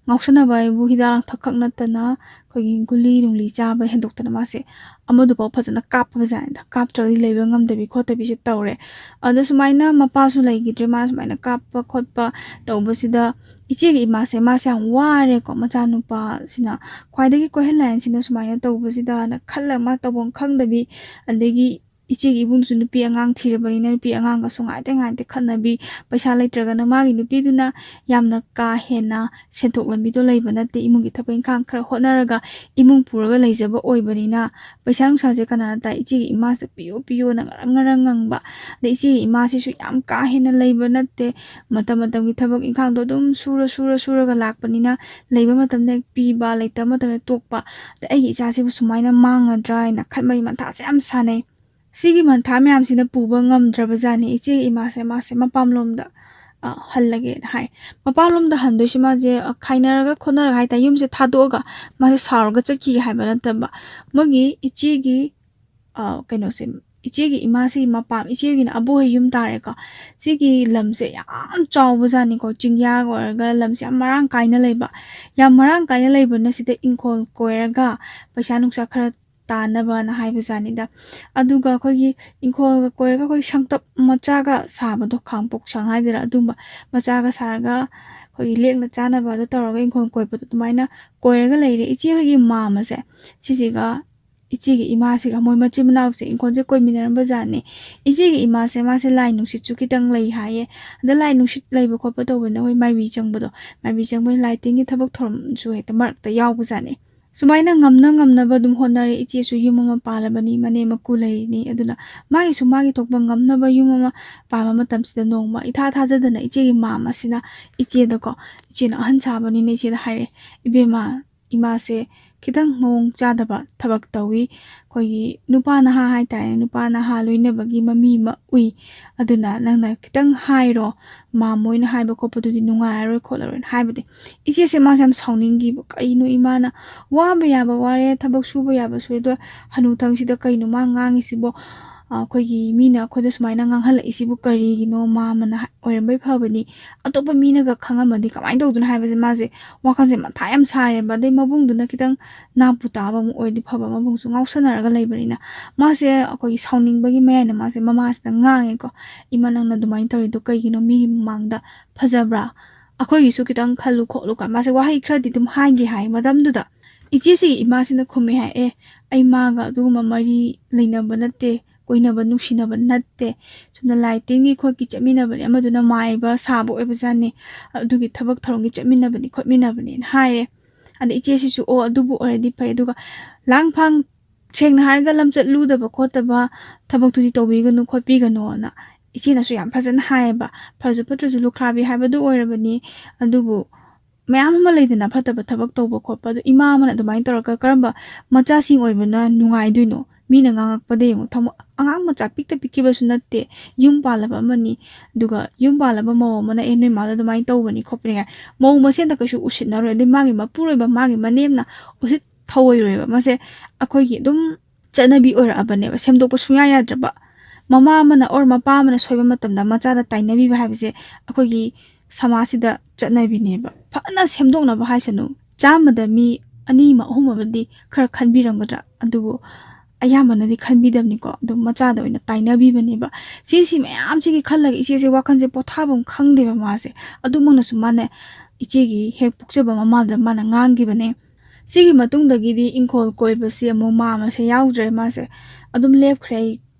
ꯉꯥꯎꯁꯟꯅꯕ ꯍꯥꯏꯕꯨ ꯍꯤꯗꯥꯛ ꯂꯥꯡꯊꯛ ꯈꯛ ꯅꯠꯇꯅ ꯑꯩꯈꯣꯏꯒꯤ ꯒꯨꯂꯤ ꯅꯨꯡꯂꯤ ꯆꯥꯕ ꯍꯦꯟꯗꯣꯛꯇꯅ ꯃꯥꯁꯦ ꯑꯃꯗꯨꯐꯥꯎ ꯐꯖꯅ ꯀꯥꯞꯄꯕꯖꯥꯠꯅꯤꯗ꯫ ꯀꯥꯞꯇ꯭ꯔꯗꯤ ꯂꯩꯕ ꯉꯝꯗꯕꯤ ꯈꯣꯠꯇꯕꯤꯁꯦ ꯇꯧꯔꯦ꯫ ꯑꯗ ꯁꯨꯃꯥꯏꯅ ꯃꯄꯥꯁꯨ ꯂꯩꯈꯤꯗ꯭ꯔꯦ, ꯃꯥꯅ ꯁꯨꯃꯥꯏꯅ ꯀꯥꯞꯄ ꯈꯣꯠꯄ ꯇꯧꯕꯁꯤꯗ ꯏꯆꯦꯒꯤ ꯏꯃꯥꯁꯦ, ꯃꯥꯁꯦ ꯌꯥꯝ ꯋꯥꯔꯦꯀꯣ, ꯃꯆꯥꯅꯨꯄꯥꯁꯤꯅ ꯈ꯭ꯋꯥꯏꯗꯒꯤ ꯀꯣꯏꯍꯜ ꯂꯥꯏꯍꯟꯁꯤꯅ ꯁꯨꯃꯥꯏꯅ ꯇꯧꯕꯁꯤꯗꯅ ꯈꯜꯂꯒ ꯃꯥ ꯇꯧꯐꯝ ꯈꯪꯗꯕꯤ, ꯑꯗꯒꯤ ꯏꯆꯦꯒꯤ ꯏꯕꯨꯡꯁꯨ ꯅꯨꯄꯤ ꯑꯉꯥꯡ ꯊꯤꯔꯕꯅꯤꯅ ꯅꯨꯄꯤ ꯑꯉꯥꯡꯒꯁꯨ ꯉꯥꯏꯇ ꯉꯥꯏꯇ ꯈꯠꯅꯕꯤ, ꯄꯩꯁꯥ ꯂꯩꯇ꯭ꯔꯒꯅ ꯃꯥꯒꯤ ꯅꯨꯄꯤꯗꯨꯅ ꯌꯥꯝꯅ ꯀꯥ ꯍꯦꯟꯅ ꯁꯦꯟꯊꯣꯛ ꯂꯝꯕꯤꯗꯣ ꯂꯩꯕ ꯅꯠꯇꯦ, ꯏꯃꯨꯡꯒꯤ ꯊꯕꯛ ꯏꯪꯈꯥꯡ ꯈꯔ ꯍꯣꯠꯅꯔꯒ ꯏꯃꯨꯡ ꯄꯨꯔꯒ ꯂꯩꯖꯕ ꯑꯣꯏꯕꯅꯤꯅ ꯄꯩꯁꯥ ꯅꯨꯡꯁꯥꯁꯦ ꯀꯅꯥꯅ ꯇꯥꯏ? ꯏꯆꯦꯒꯤ ꯏꯃꯥꯁꯤꯗ ꯄꯤꯌꯣ ꯄꯤꯌꯣꯅ ꯉꯔꯪ ꯉꯔꯪ ꯉꯪꯕ꯫ ꯑꯗꯩ ꯏꯆꯦꯒꯤ ꯏꯃꯥꯁꯤꯁꯨ ꯌꯥꯝ ꯀꯥ ꯍꯦꯟꯅ ꯂꯩꯕ ꯅꯠꯇꯦ, ꯃꯇꯝ ꯃꯇꯝꯒꯤ ꯊꯕꯛ ꯏꯪꯈꯥꯡꯗꯣ ꯑꯗꯨꯝ ꯁꯨꯔ ꯁꯨꯔ ꯁꯨꯔꯒ ꯂꯥꯛꯄꯅꯤꯅ ꯂꯩꯕ ꯃꯇꯝꯗ ꯍꯦꯛ ꯄꯤꯕ, ꯂꯩꯇꯕ ꯃꯇꯝꯗ ꯇꯣꯛꯄ꯫ ꯑꯗ ꯑꯩꯒꯤ ꯏꯆꯥꯁꯤꯕꯨ ꯁꯨꯃꯥꯏꯅ ꯃꯥꯡꯉꯗ꯭ꯔꯥ ꯍꯥꯏꯅ ꯈꯟꯕꯒꯤ ꯃꯊꯥꯁꯦ ꯌꯥꯝ ꯁꯥꯟꯅꯩ꯫ ꯁꯤꯒꯤ ꯃꯟꯊꯥ ꯃꯌꯥꯝꯁꯤꯅ ꯄꯨꯕ ꯉꯝꯗ꯭ꯔꯕꯖꯥꯠꯅꯤ ꯏꯆꯦꯒꯤ ꯏꯃꯥꯁꯦ꯫ ꯃꯥꯁꯦ ꯃꯄꯥꯝꯂꯣꯝꯗ, ꯑ, ꯍꯜꯂꯒꯦꯅ ꯍꯥꯏ꯫ ꯃꯄꯥꯝꯂꯣꯝꯗ ꯍꯟꯗꯣꯏꯁꯦ ꯃꯥꯁꯦ, ꯑ, ꯈꯥꯏꯅꯔꯒ ꯈꯣꯠꯅꯔꯒ ꯍꯥꯏꯇꯥꯔꯦ, ꯌꯨꯝꯁꯦ ꯊꯥꯗꯣꯛꯑꯒ ꯃꯥꯁꯦ ꯁꯥꯎꯔꯒ ꯆꯠꯈꯤꯒꯦ ꯍꯥꯏꯕ ꯅꯠꯇꯕ, ꯃꯣꯏꯒꯤ ꯏꯆꯦꯒꯤ, ꯑ, ꯀꯩꯅꯣꯁꯦ, ꯏꯆꯦꯒꯤ ꯏꯃꯥꯁꯤꯒꯤ ꯃꯄꯥꯝ, ꯏꯆꯦꯒꯤꯅ ꯑꯕꯣꯛ ꯍꯣꯏ ꯌꯨꯝ ꯇꯥꯔꯦꯀꯣ꯫ ꯁꯤꯒꯤ ꯂꯝꯁꯦ ꯌꯥꯝ ꯆꯥꯎꯕꯖꯥꯠꯅꯤꯀꯣ, ꯆꯤꯡꯌꯥꯒ ꯑꯣꯏꯔꯒ ꯂꯝꯁꯦ ꯌꯥꯝ ꯃꯔꯥꯡ ꯀꯥꯏꯅ ꯂꯩꯕ꯫ ꯌꯥꯝ ꯃꯔꯥꯡ ꯀꯥꯏꯅ ꯂꯩꯕꯅ ꯁꯤꯗ ꯏꯪꯈꯣꯜ ꯀꯣꯏꯔꯒ ꯄꯩꯁꯥ ꯅꯨꯡꯁꯥ ꯈꯔ ꯇꯥꯅꯕꯅ ꯍꯥꯏꯕꯖꯥꯠꯅꯤꯗ꯫ ꯑꯗꯨꯒ ꯑꯩꯈꯣꯏꯒꯤ ꯏꯪꯈꯣꯜꯒ ꯀꯣꯏꯔꯒ ꯑꯩꯈꯣꯏ ꯁꯪꯇꯞ ꯃꯆꯥꯒ ꯁꯥꯕꯗꯣ, ꯈꯥꯡꯄꯣꯛꯁꯪ ꯍꯥꯏꯗꯣꯏꯔꯥ, ꯑꯗꯨꯝꯕ ꯃꯆꯥꯒ ꯁꯥꯔꯒ ꯑꯩꯈꯣꯏꯒꯤ ꯂꯦꯛꯅ ꯆꯥꯅꯕ ꯑꯗꯨ ꯇꯧꯔꯒ ꯏꯪꯈꯣꯜ ꯀꯣꯏꯕꯗꯣ ꯑꯗꯨꯃꯥꯏꯅ ꯀꯣꯏꯔꯒ ꯂꯩꯔꯦ꯫ ꯏꯆꯦ ꯍꯣꯏꯒꯤ ꯃꯥꯝꯃꯁꯦ ꯁꯤꯁꯤꯒ ꯏꯆꯦꯒꯤ ꯏꯃꯥꯁꯤꯒ ꯃꯣꯏ ꯃꯆꯤꯟ ꯃꯅꯥꯎꯁꯦ ꯏꯪꯈꯣꯜꯁꯦ ꯀꯣꯏꯃꯤꯟꯅꯔꯝꯕ ꯖꯥꯠꯅꯦ꯫ ꯏꯆꯦꯒꯤ ꯏꯃꯥꯁꯦ ꯃꯥꯁꯦ ꯂꯥꯏ ꯅꯨꯡꯁꯤꯠꯁꯨ ꯈꯤꯇꯪ ꯂꯩ ꯍꯥꯏꯌꯦ꯫ ꯑꯗ ꯂꯥꯏ ꯅꯨꯡꯁꯤꯠ ꯂꯩꯕ ꯈꯣꯠꯄ ꯇꯧꯕꯅ ꯑꯩꯈꯣꯏ ꯃꯥꯏꯕꯤ ꯆꯪꯕꯗꯣ, ꯃꯥꯏꯕꯤ ꯆꯪꯕ ꯂꯥꯏ ꯇꯤꯟꯒꯤ ꯊꯕꯛ ꯊꯧꯔꯝꯁꯨ ꯍꯦꯛꯇ ꯃꯔꯛꯇ ꯌꯥꯎꯕ ꯖꯥꯠꯅꯦ꯫ ꯁꯨꯃꯥꯏꯅ ꯉꯝꯅ ꯉꯝꯅꯕ ꯑꯗꯨꯝ ꯍꯣꯠꯅꯔꯦ꯫ ꯏꯆꯦꯁꯨ ꯌꯨꯝ ꯑꯃ ꯄꯥꯜꯂꯕꯅꯤ, ꯃꯅꯦꯝ ꯃꯀꯨ ꯂꯩꯔꯤꯅꯤ, ꯑꯗꯨꯅ ꯃꯥꯒꯤꯁꯨ ꯃꯥꯒꯤ ꯊꯣꯛꯄ ꯉꯝꯅꯕ ꯌꯨꯝ ꯑꯃ ꯄꯥꯟꯕ ꯃꯇꯝꯁꯤꯗ ꯅꯣꯡꯃ ꯏꯊꯥ ꯊꯥꯖꯗꯅ ꯏꯆꯦꯒꯤ ꯃꯥꯝꯃꯁꯤꯅ ꯏꯆꯦꯗꯀꯣ, ꯏꯆꯦꯅ ꯑꯍꯟ ꯁꯥꯕꯅꯤꯅ ꯏꯆꯦꯗ ꯍꯥꯏꯔꯦ, "ꯏꯕꯦꯝꯃ, ꯏꯃꯥꯁꯦ ꯈꯤꯇꯪ ꯃꯑꯣꯡ ꯆꯥꯗꯕ ꯊꯕꯛ ꯇꯧꯏ꯫ ꯑꯩꯈꯣꯏꯒꯤ ꯅꯨꯄꯥ ꯅꯍꯥ ꯍꯥꯏꯇꯥꯔꯦ, ꯅꯨꯄꯥ ꯅꯍꯥ ꯂꯣꯏꯅꯕꯒꯤ ꯃꯃꯤ ꯑꯃ ꯎꯏ꯫ ꯑꯗꯨꯅ ꯅꯪꯅ ꯈꯤꯇꯪ ꯍꯥꯏꯔꯣ, ꯃꯥꯝꯃ ꯍꯣꯏꯅ ꯍꯥꯏꯕ ꯈꯣꯠꯄꯗꯨꯗꯤ ꯅꯨꯡꯉꯥꯏꯔꯔꯣꯏ ꯈꯣꯠꯂꯔꯣꯏꯅ" ꯍꯥꯏꯕꯗꯤ ꯏꯆꯦꯁꯦ ꯃꯥꯁꯦ ꯌꯥꯝ ꯁꯥꯎꯅꯤꯡꯈꯤꯕ꯫ "ꯀꯩꯅꯣ ꯏꯃꯥꯅ ꯋꯥꯕ ꯌꯥꯕ ꯋꯥꯔꯦ, ꯊꯕꯛ ꯁꯨꯕ ꯌꯥꯕ ꯁꯨꯔꯦ, ꯑꯗꯣ ꯍꯅꯨꯊꯪꯁꯤꯗ ꯀꯩꯅꯣ ꯃꯥ ꯉꯥꯡꯉꯤꯁꯤꯕꯣ?" ꯑꯩꯈꯣꯏꯒꯤ ꯃꯤꯅ ꯑꯩꯈꯣꯏꯗ ꯁꯨꯃꯥꯏꯅ ꯉꯥꯡꯍꯜꯂꯛꯏꯁꯤꯕꯨ ꯀꯔꯤꯒꯤꯅꯣ? ꯃꯥ ꯑꯃꯅ ꯍꯥꯏ- ꯑꯣꯏꯔꯝꯕꯩ ꯐꯕꯅꯤ, ꯑꯇꯣꯞꯄ ꯃꯤꯅꯒ ꯈꯪꯉꯝꯃꯗꯤ ꯀꯃꯥꯏꯅ ꯇꯧꯗꯣꯏꯅꯣ ꯍꯥꯏꯕꯁꯦ ꯃꯥꯁꯦ ꯋꯥꯈꯜꯁꯦ ꯃꯊꯥ ꯌꯥꯝ ꯁꯥꯔꯦꯕ꯫ ꯑꯗꯩ ꯃꯕꯨꯡꯗꯨꯅ ꯈꯤꯇꯪ ꯅꯥꯄꯨ ꯇꯥꯕ ꯑꯃꯨꯛ ꯑꯣꯏꯔꯗꯤ ꯐꯕ, ꯃꯕꯨꯡꯁꯨ ꯉꯥꯎꯁꯟꯅꯔꯒ ꯂꯩꯕꯅꯤꯅ꯫ ꯃꯥꯁꯦ ꯑꯩꯈꯣꯏꯒꯤ ꯁꯥꯎꯅꯤꯡꯕꯒꯤ ꯃꯌꯥꯏꯅ ꯃꯥꯁꯦ ꯃꯃꯥꯁꯤꯗ ꯉꯥꯡꯉꯦꯀꯣ, "ꯏꯃꯥ, ꯅꯪꯅ ꯑꯗꯨꯃꯥꯏꯅ ꯇꯧꯔꯤꯗꯣ ꯀꯩꯒꯤꯅꯣ? ꯃꯤꯒꯤ ꯃꯃꯥꯡꯗ ꯐꯖꯕ꯭ꯔꯥ? ꯑꯩꯈꯣꯏꯒꯤꯁꯨ ꯈꯤꯇꯪ ꯈꯜꯂꯨ ꯈꯣꯠꯂꯨ" ꯀꯥꯏ ꯃꯥꯁꯦ ꯋꯥꯍꯩ ꯈꯔꯗꯤ ꯑꯗꯨꯝ ꯍꯥꯏꯒꯦ ꯍꯥꯏ꯫ ꯃꯇꯝꯗꯨꯗ ꯏꯆꯦꯁꯤꯒꯤ ꯏꯃꯥꯁꯤꯅ ꯈꯨꯝꯃꯦ ꯍꯥꯏ, "ꯑꯦ, ꯑꯩ ꯃꯥꯒ ꯑꯗꯨꯒꯨꯝꯕ ꯃꯔꯤ ꯂꯩꯅꯕ ꯅꯠꯇꯦ, ꯀꯣꯏꯅꯕ ꯅꯨꯡꯁꯤꯅꯕ ꯅꯠꯇꯦ, ꯁꯨꯝꯅ ꯂꯥꯏ ꯇꯤꯟꯒꯤ ꯈꯣꯠꯀꯤ ꯆꯠꯃꯤꯟꯅꯕꯅꯦ, ꯑꯃꯗꯨꯅ ꯃꯥꯏꯕ ꯁꯥꯕ ꯑꯣꯏꯕꯖꯥꯠꯅꯤ, ꯑꯗꯨꯒꯤ ꯊꯕꯛ ꯊꯧꯔꯝꯒꯤ ꯆꯠꯃꯤꯟꯅꯕꯅꯤ ꯈꯣꯠꯃꯤꯟꯅꯕꯅꯦꯅ" ꯍꯥꯏꯔꯦ꯫ ꯑꯗ ꯏꯆꯦꯁꯤꯁꯨ, "ꯑꯣ, ꯑꯗꯨꯕꯨ ꯑꯣꯏꯔꯗꯤ ꯐꯩ, ꯑꯗꯨꯒ ꯂꯥꯡꯐꯥꯡ, ꯁꯦꯡꯅ ꯍꯥꯏꯔꯒ ꯂꯝꯆꯠ ꯂꯨꯗꯕ ꯈꯣꯠꯇꯕ ꯊꯕꯛꯇꯨꯗꯤ ꯇꯧꯕꯤꯒꯅꯨ ꯈꯣꯠꯄꯤꯒꯅꯣꯅ" ꯏꯆꯦꯅꯁꯨ ꯌꯥꯝ ꯐꯖꯅ ꯍꯥꯏꯌꯦꯕ꯫ ꯐꯔꯁꯨ ꯐꯠꯇ꯭ꯔꯁꯨ ꯂꯨꯈ꯭ꯔꯥꯕꯤ ꯍꯥꯏꯕꯗꯨ ꯑꯣꯏꯔꯕꯅꯤ꯫ ꯑꯗꯨꯕꯨ ꯃꯌꯥꯝ ꯑꯃ ꯂꯩꯗꯅ, ꯐꯠꯇꯕ ꯊꯕꯛ ꯇꯧꯕ ꯈꯣꯠꯄ, ꯑꯗꯨ ꯏꯃꯥ ꯑꯃꯅ ꯑꯗꯨꯃꯥꯏꯅ ꯇꯧꯔꯒ ꯀꯔꯝꯕ ꯃꯆꯥꯁꯤꯡ ꯑꯣꯏꯕꯅ ꯅꯨꯡꯉꯥꯏꯗꯣꯏꯅꯣ? ꯃꯤꯅ ꯉꯥꯡꯉꯛꯄꯗ ꯌꯦꯡꯉꯨ, ꯊꯃꯣ-, ꯑꯉꯥꯡ ꯃꯆꯥ ꯄꯤꯛꯇ ꯄꯤꯛꯈꯤꯕꯁꯨ ꯅꯠꯇꯦ, ꯌꯨꯝ ꯄꯥꯜꯂꯕ ꯑꯃꯅꯤ꯫ ꯑꯗꯨꯒ ꯌꯨꯝ ꯄꯥꯜꯂꯕ ꯃꯧ ꯑꯃꯅ, "ꯑꯦ, ꯅꯣꯏ ꯃꯥꯗꯣ ꯑꯗꯨꯃꯥꯏꯅ ꯇꯧꯕꯅꯤ ꯈꯣꯠꯄꯅꯤ" ꯀꯥꯏ ꯃꯧ ꯃꯁꯦꯟꯗ ꯀꯩꯁꯨ ꯎꯁꯤꯠꯅꯔꯣꯏ꯫ ꯑꯗꯩ ꯃꯥꯒꯤ ꯃꯄꯨꯔꯣꯏꯕ, ꯃꯥꯒꯤ ꯃꯅꯦꯝꯅ ꯎꯁꯤꯠ ꯊꯧꯑꯣꯏꯔꯣꯏꯕ꯫ ꯃꯁꯦ ꯑꯩꯈꯣꯏꯒꯤ ꯑꯗꯨꯝ ꯆꯠꯅꯕꯤ ꯑꯣꯏꯔꯛꯑꯕꯅꯦꯕ, ꯁꯦꯝꯗꯣꯛꯄ ꯁꯨꯡꯌꯥ ꯌꯥꯗ꯭ꯔꯕ꯫ ꯃꯃꯥ ꯑꯃꯅ or ꯃꯄꯥ ꯑꯃꯅ ꯁꯣꯏꯕ ꯃꯇꯝꯗ ꯃꯆꯥꯗ ꯇꯥꯏꯅꯕꯤꯕ ꯍꯥꯏꯕꯁꯦ ꯑꯩꯈꯣꯏꯒꯤ ꯁꯃꯥꯖꯁꯤꯗ ꯆꯠꯅꯕꯤꯅꯦꯕ꯫ ꯐꯖꯅ ꯁꯦꯝꯗꯣꯛꯅꯕ ꯍꯥꯏꯁꯅꯨ, ꯆꯥꯝꯃꯗ ꯃꯤ ꯑꯅꯤ ꯑꯃ, ꯑꯍꯨꯝ ꯑꯃꯗꯤ ꯈꯔ ꯈꯟꯕꯤꯔꯝꯒꯗ꯭ꯔꯥ, ꯑꯗꯨꯕꯨ ꯑꯌꯥꯝꯕꯅꯗꯤ ꯈꯟꯕꯤꯗꯕꯅꯤꯀꯣ꯫ ꯑꯗꯨꯝ ꯃꯆꯥꯗ ꯑꯣꯏꯅ ꯇꯥꯏꯅꯕꯤꯕꯅꯦꯕ꯫ ꯁꯤꯁꯤ ꯃꯌꯥꯝꯁꯤꯒꯤ ꯈꯜꯂꯒ ꯏꯆꯦꯁꯦ ꯋꯥꯈꯜꯁꯦ ꯄꯣꯊꯥꯐꯝ ꯈꯪꯗꯦꯕ ꯃꯥꯁꯦ꯫ ꯑꯗꯨꯃꯛꯅꯁꯨ ꯃꯥꯅ ꯏꯆꯦꯒꯤ ꯍꯦꯛ ꯄꯣꯛꯆꯕ ꯃꯃꯥꯗ ꯃꯥꯅ ꯉꯥꯡꯈꯤꯕꯅꯦ꯫ ꯁꯤꯒꯤ ꯃꯇꯨꯡꯗꯒꯤꯗꯤ ꯏꯪꯈꯣꯜ ꯀꯣꯏꯕꯁꯤ ꯑꯃꯨꯛ ꯃꯥ ꯑꯃꯁꯦ ꯌꯥꯎꯗ꯭ꯔꯦ꯫ ꯃꯥꯁꯦ ꯑꯗꯨꯝ ꯂꯦꯞꯈ꯭ꯔꯦ꯫ ꯑꯩ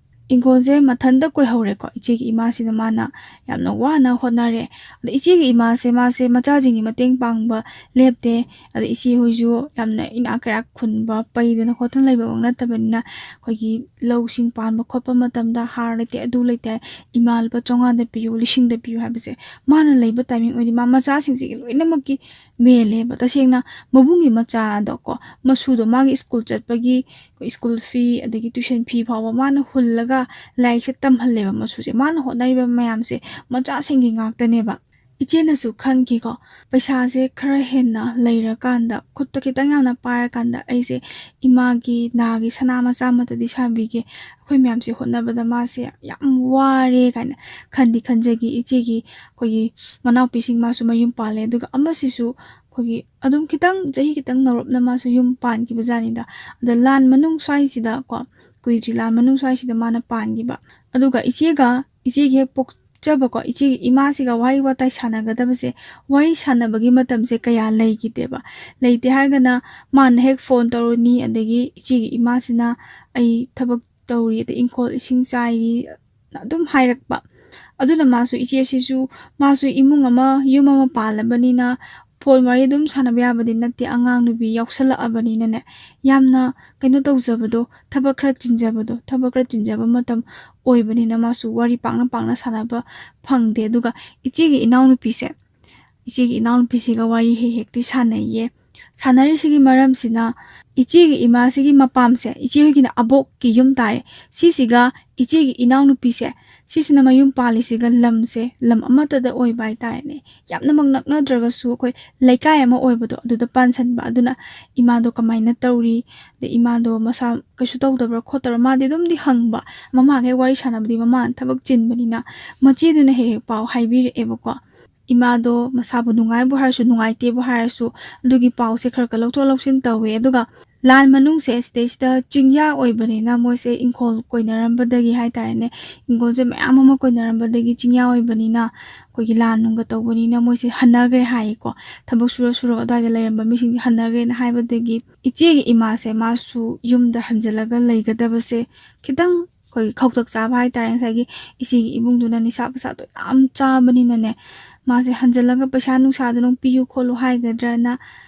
ꯏꯪꯈꯣꯜꯁꯦ ꯃꯊꯟꯇ ꯀꯣꯏꯍꯧꯔꯦꯀꯣ꯫ ꯏꯆꯦꯒꯤ ꯏꯃꯥꯁꯤꯅ ꯃꯥꯅ ꯌꯥꯝꯅ ꯋꯥꯅ ꯍꯣꯠꯅꯔꯦ꯫ ꯑꯗ ꯏꯆꯦꯒꯤ ꯏꯃꯥꯁꯦ, ꯃꯥꯁꯦ ꯃꯆꯥꯁꯤꯡꯒꯤ ꯃꯇꯦꯡ ꯄꯥꯡꯕ ꯂꯦꯞꯇꯦ꯫ ꯑꯗ ꯏꯆꯦ ꯍꯣꯏꯁꯨ ꯌꯥꯝꯅ ꯏꯅꯥꯛ ꯀꯩꯔꯥꯛ ꯈꯨꯟꯕ, ꯄꯩꯗꯅ ꯈꯣꯠꯇꯅ ꯂꯩꯕꯃꯛ ꯅꯠꯇꯕꯅꯤꯅ, ꯑꯩꯈꯣꯏꯒꯤ ꯂꯧꯁꯤꯡ ꯄꯥꯟꯕ ꯈꯣꯠꯄ ꯃꯇꯝꯗ ꯍꯥꯔ ꯂꯩꯇꯦ, ꯑꯗꯨ ꯂꯩꯇꯦ, "ꯏꯃꯥ, ꯂꯨꯄꯥ ꯆꯥꯝꯃꯉꯥꯗ ꯄꯤꯌꯨ, ꯂꯤꯁꯤꯡꯗ ꯄꯤꯌꯨ" ꯍꯥꯏꯕꯁꯦ ꯃꯥꯅ ꯂꯩꯕ ꯇꯥꯏꯃꯤꯡ ꯑꯣꯏꯗꯤ ꯃꯥ ꯃꯆꯥꯁꯤꯡꯁꯤꯒꯤ ꯂꯣꯏꯅꯃꯛꯀꯤ ꯃꯦꯜꯂꯦꯕ꯫ ꯇꯁꯦꯡꯅ ꯃꯕꯨꯡꯒꯤ ꯃꯆꯥꯗꯣꯀꯣ, ꯃꯁꯨꯗꯣ ꯃꯥꯒꯤ ꯁ꯭ꯀꯨꯜ ꯆꯠꯄꯒꯤ ꯑꯩꯈꯣꯏ ꯁ꯭ꯀꯨꯜ ꯐꯤ, ꯑꯗꯒꯤ ꯇ꯭ꯌꯨꯁꯟ ꯐꯤ ꯐꯥꯎꯕ ꯃꯥꯅ ꯍꯨꯜꯂꯒ ꯂꯥꯏꯔꯤꯛꯁꯦ ꯇꯝꯍꯜꯂꯦꯕ꯫ ꯃꯁꯨꯁꯦ, ꯃꯥꯅ ꯍꯣꯠꯅꯔꯤꯕ ꯃꯌꯥꯝꯁꯦ ꯃꯆꯥꯁꯤꯡꯒꯤ ꯉꯥꯛꯇꯅꯦꯕ꯫ ꯏꯆꯦꯅꯁꯨ ꯈꯟꯈꯤꯀꯣ, ꯄꯩꯁꯥꯁꯦ ꯈꯔ ꯍꯦꯟꯅ ꯂꯩꯔꯀꯥꯟꯗ, ꯈꯨꯠꯇ ꯈꯤꯇꯪ ꯌꯥꯝꯅ ꯄꯥꯏꯔꯀꯥꯟꯗ ꯑꯩꯁꯦ ꯏꯃꯥꯒꯤ ꯅꯥꯒꯤ ꯁꯅꯥ ꯃꯆꯥ ꯑꯃꯠꯇꯗꯤ ꯁꯥꯕꯤꯒꯦ, ꯑꯩꯈꯣꯏ ꯃꯌꯥꯝꯁꯦ ꯍꯣꯠꯅꯕꯗ ꯃꯥꯁꯦ ꯌꯥꯝ ꯋꯥꯔꯦ ꯀꯥꯏꯅ ꯈꯟꯗꯤ ꯈꯟꯖꯈꯤ꯫ ꯏꯆꯦꯒꯤ ꯑꯩꯈꯣꯏꯒꯤ ꯃꯅꯥꯎꯄꯤꯁꯤꯡ ꯃꯥꯁꯨ ꯃꯌꯨꯝ ꯄꯥꯜꯂꯦ, ꯑꯗꯨꯒ ꯑꯃꯁꯤꯁꯨ ꯑꯩꯈꯣꯏꯒꯤ ꯑꯗꯨꯝ ꯈꯤꯇꯪ, ꯆꯍꯤ ꯈꯤꯇꯪ ꯅꯧꯔꯞꯅ ꯃꯥꯁꯨ ꯌꯨꯝ ꯄꯥꯟꯈꯤꯕ ꯖꯥꯠꯅꯤꯗ꯫ ꯑꯗ ꯂꯥꯟ ꯃꯅꯨꯡ ꯁ꯭ꯋꯥꯏꯁꯤꯗ ꯀꯣ, ꯀꯨꯏꯗ꯭ꯔꯤ, ꯂꯥꯟ ꯃꯅꯨꯡ ꯁ꯭ꯋꯥꯏꯁꯤꯗ ꯃꯥꯅ ꯄꯥꯟꯈꯤꯕ꯫ ꯑꯗꯨꯒ ꯏꯆꯦꯒ, ꯏꯆꯦꯒꯤ ꯍꯦꯛ ꯄꯣꯛꯆꯕꯀꯣ, ꯏꯆꯦꯒꯤ ꯏꯃꯥꯁꯤꯒ ꯋꯥꯔꯤ ꯋꯥꯇꯥꯏ ꯁꯥꯟꯅꯒꯗꯕꯁꯦ, ꯋꯥꯔꯤ ꯁꯥꯟꯅꯕꯒꯤ ꯃꯇꯝꯁꯦ ꯀꯌꯥ ꯂꯩꯈꯤꯗꯦꯕ꯫ ꯂꯩꯇꯦ ꯍꯥꯏꯔꯒꯅ ꯃꯥꯅ ꯍꯦꯛ ꯐꯣꯟ ꯇꯧꯔꯅꯤ, ꯑꯗꯒꯤ ꯏꯆꯦꯒꯤ ꯏꯃꯥꯁꯤꯅ ꯑꯩ ꯊꯕꯛ ꯇꯧꯔꯤ, ꯑꯗꯩ ꯏꯪꯈꯣꯜ ꯏꯁꯤꯡ ꯆꯥꯏꯔꯤ, ꯑꯗꯨꯝ ꯍꯥꯏꯔꯛꯄ꯫ ꯑꯗꯨꯅ ꯃꯥꯁꯨ, ꯏꯆꯦꯁꯤꯁꯨ, ꯃꯥꯁꯨ ꯏꯃꯨꯡ ꯑꯃ, ꯌꯨꯝ ꯑꯃ ꯄꯥꯜꯂꯕꯅꯤꯅ ꯐꯣꯟ ꯋꯥꯔꯤ ꯑꯗꯨꯝ ꯁꯥꯟꯅꯕ ꯌꯥꯕꯗꯤ ꯅꯠꯇꯦ, ꯑꯉꯥꯡ ꯅꯨꯄꯤ ꯌꯥꯎꯁꯜꯂꯛꯑꯕꯅꯤꯅꯅꯦ, ꯌꯥꯝꯅ ꯀꯩꯅꯣ ꯇꯧꯖꯕꯗꯣ, ꯊꯕꯛ ꯈꯔ ꯆꯤꯟꯖꯕꯗꯣ, ꯊꯕꯛ ꯈꯔ ꯆꯤꯟꯖꯕ ꯃꯇꯝ ꯑꯣꯏꯕꯅꯤꯅ ꯃꯥꯁꯨ ꯋꯥꯔꯤ ꯄꯥꯛꯅ ꯄꯥꯛꯅ ꯁꯥꯟꯅꯕ ꯐꯪꯗꯦ꯫ ꯑꯗꯨꯒ ꯏꯆꯦꯒꯤ ꯏꯅꯥꯎꯅꯨꯄꯤꯁꯦ, ꯏꯆꯦꯒꯤ ꯏꯅꯥꯎꯅꯨꯄꯤꯁꯤꯒ ꯋꯥꯔꯤ ꯍꯦꯛ ꯍꯦꯛꯇꯤ ꯁꯥꯟꯅꯩꯌꯦ꯫ ꯁꯥꯟꯅꯔꯤꯁꯤꯒꯤ ꯃꯔꯝꯁꯤꯅ, ꯏꯆꯦꯒꯤ ꯏꯃꯥꯁꯤꯒꯤ ꯃꯄꯥꯝꯁꯦ, ꯏꯆꯦ ꯍꯣꯏꯒꯤꯅ ꯑꯕꯣꯛꯀꯤ ꯌꯨꯝ ꯇꯥꯔꯦ, ꯁꯤꯁꯤꯒ ꯏꯆꯦꯒꯤ ꯏꯅꯥꯎꯅꯨꯄꯤꯁꯦ, ꯁꯤꯁꯤꯅ ꯃꯌꯨꯝ ꯄꯥꯜꯂꯤꯁꯤꯒ ꯂꯝꯁꯦ ꯂꯝ ꯑꯃꯠꯇꯗ ꯑꯣꯏꯕ ꯍꯥꯏꯇꯥꯔꯦꯅꯦ꯫ ꯌꯥꯝꯅꯃꯛ ꯅꯛꯅꯗ꯭ꯔꯒꯁꯨ ꯑꯩꯈꯣꯏ ꯂꯩꯀꯥꯏ ꯑꯃ ꯑꯣꯏꯕꯗꯣ, ꯑꯗꯨꯗ ꯄꯥꯟꯁꯟꯕ꯫ ꯑꯗꯨꯅ ꯏꯃꯥꯗꯣ ꯀꯃꯥꯏꯅ ꯇꯧꯔꯤ, ꯑꯗꯩ ꯏꯃꯥꯗꯣ ꯃꯁꯥ ꯀꯩꯁꯨ ꯇꯧꯗꯕ꯭ꯔꯥ ꯈꯣꯠꯇꯕ꯭ꯔꯥ, ꯃꯥꯗꯤ ꯑꯗꯨꯝꯗꯤ ꯍꯪꯕ, ꯃꯃꯥꯒ ꯍꯦꯛ ꯋꯥꯔꯤ ꯁꯥꯟꯅꯕꯗꯤ ꯃꯃꯥꯅ ꯊꯕꯛ ꯆꯤꯟꯕꯅꯤꯅ꯫ ꯃꯆꯦꯗꯨꯅ ꯍꯦꯛ ꯍꯦꯛ ꯄꯥꯎ ꯍꯥꯏꯕꯤꯔꯛꯑꯦꯕꯀꯣ, ꯏꯃꯥꯗꯣ ꯃꯁꯥꯕꯨ ꯅꯨꯡꯉꯥꯏꯕꯨ ꯍꯥꯏꯔꯁꯨ, ꯅꯨꯡꯉꯥꯏꯇꯦꯕꯨ ꯍꯥꯏꯔꯁꯨ, ꯑꯗꯨꯒꯤ ꯄꯥꯎꯁꯦ ꯈꯔ ꯈꯔ ꯂꯧꯊꯣꯛ ꯂꯧꯁꯤꯟ ꯇꯧꯋꯦ꯫ ꯑꯗꯨꯒ ꯂꯥꯟ ꯃꯅꯨꯡꯁꯦ ꯁꯤꯗꯩꯁꯤꯗ ꯆꯤꯡꯌꯥ ꯑꯣꯏꯕꯅꯤꯅ ꯃꯣꯏꯁꯦ ꯏꯪꯈꯣꯜ ꯀꯣꯏꯅꯔꯝꯕꯗꯒꯤ ꯍꯥꯏꯇꯥꯔꯦꯅꯦ, ꯏꯪꯈꯣꯜꯁꯦ ꯃꯌꯥꯝ ꯑꯃ ꯀꯣꯏꯅꯔꯝꯕꯗꯒꯤ ꯆꯤꯡꯌꯥ ꯑꯣꯏꯕꯅꯤꯅ ꯑꯩꯈꯣꯏꯒꯤ ꯂꯥꯟ ꯅꯨꯡꯒ ꯇꯧꯕꯅꯤꯅ ꯃꯣꯏꯁꯦ ꯍꯟꯅꯈ꯭ꯔꯦ ꯍꯥꯏꯌꯦꯀꯣ꯫ ꯊꯕꯛ ꯁꯨꯔ ꯁꯨꯔꯒ ꯑꯗꯨꯋꯥꯏꯗ ꯂꯩꯔꯝꯕ ꯃꯤꯁꯤꯡꯁꯦ ꯍꯟꯅꯈ꯭ꯔꯦꯅ ꯍꯥꯏꯕꯗꯒꯤ ꯏꯆꯦꯒꯤ ꯏꯃꯥꯁꯦ ꯃꯥꯁꯨ ꯌꯨꯝꯗ ꯍꯟꯖꯤꯜꯂꯒ ꯂꯩꯒꯗꯕꯁꯦ ꯈꯤꯇꯪ ꯑꯩꯈꯣꯏꯒꯤ ꯈꯧꯇꯛ ꯆꯥꯕ ꯍꯥꯏꯇꯥꯔꯦ꯫ ꯉꯁꯥꯏꯒꯤ ꯏꯆꯦꯒꯤ ꯏꯕꯨꯡꯗꯨꯅ ꯅꯤꯁꯥ ꯄꯁꯥꯗꯣ ꯌꯥꯝ ꯆꯥꯕꯅꯤꯅꯅꯦ, ꯃꯥꯁꯦ ꯍꯟꯖꯤꯜꯂꯒ ꯄꯩꯁꯥ ꯅꯨꯡꯁꯥꯗꯣ ꯅꯪ ꯄꯤꯌꯨ ꯈꯣꯠꯂꯨ ꯍꯥꯏꯒꯗ꯭ꯔꯅ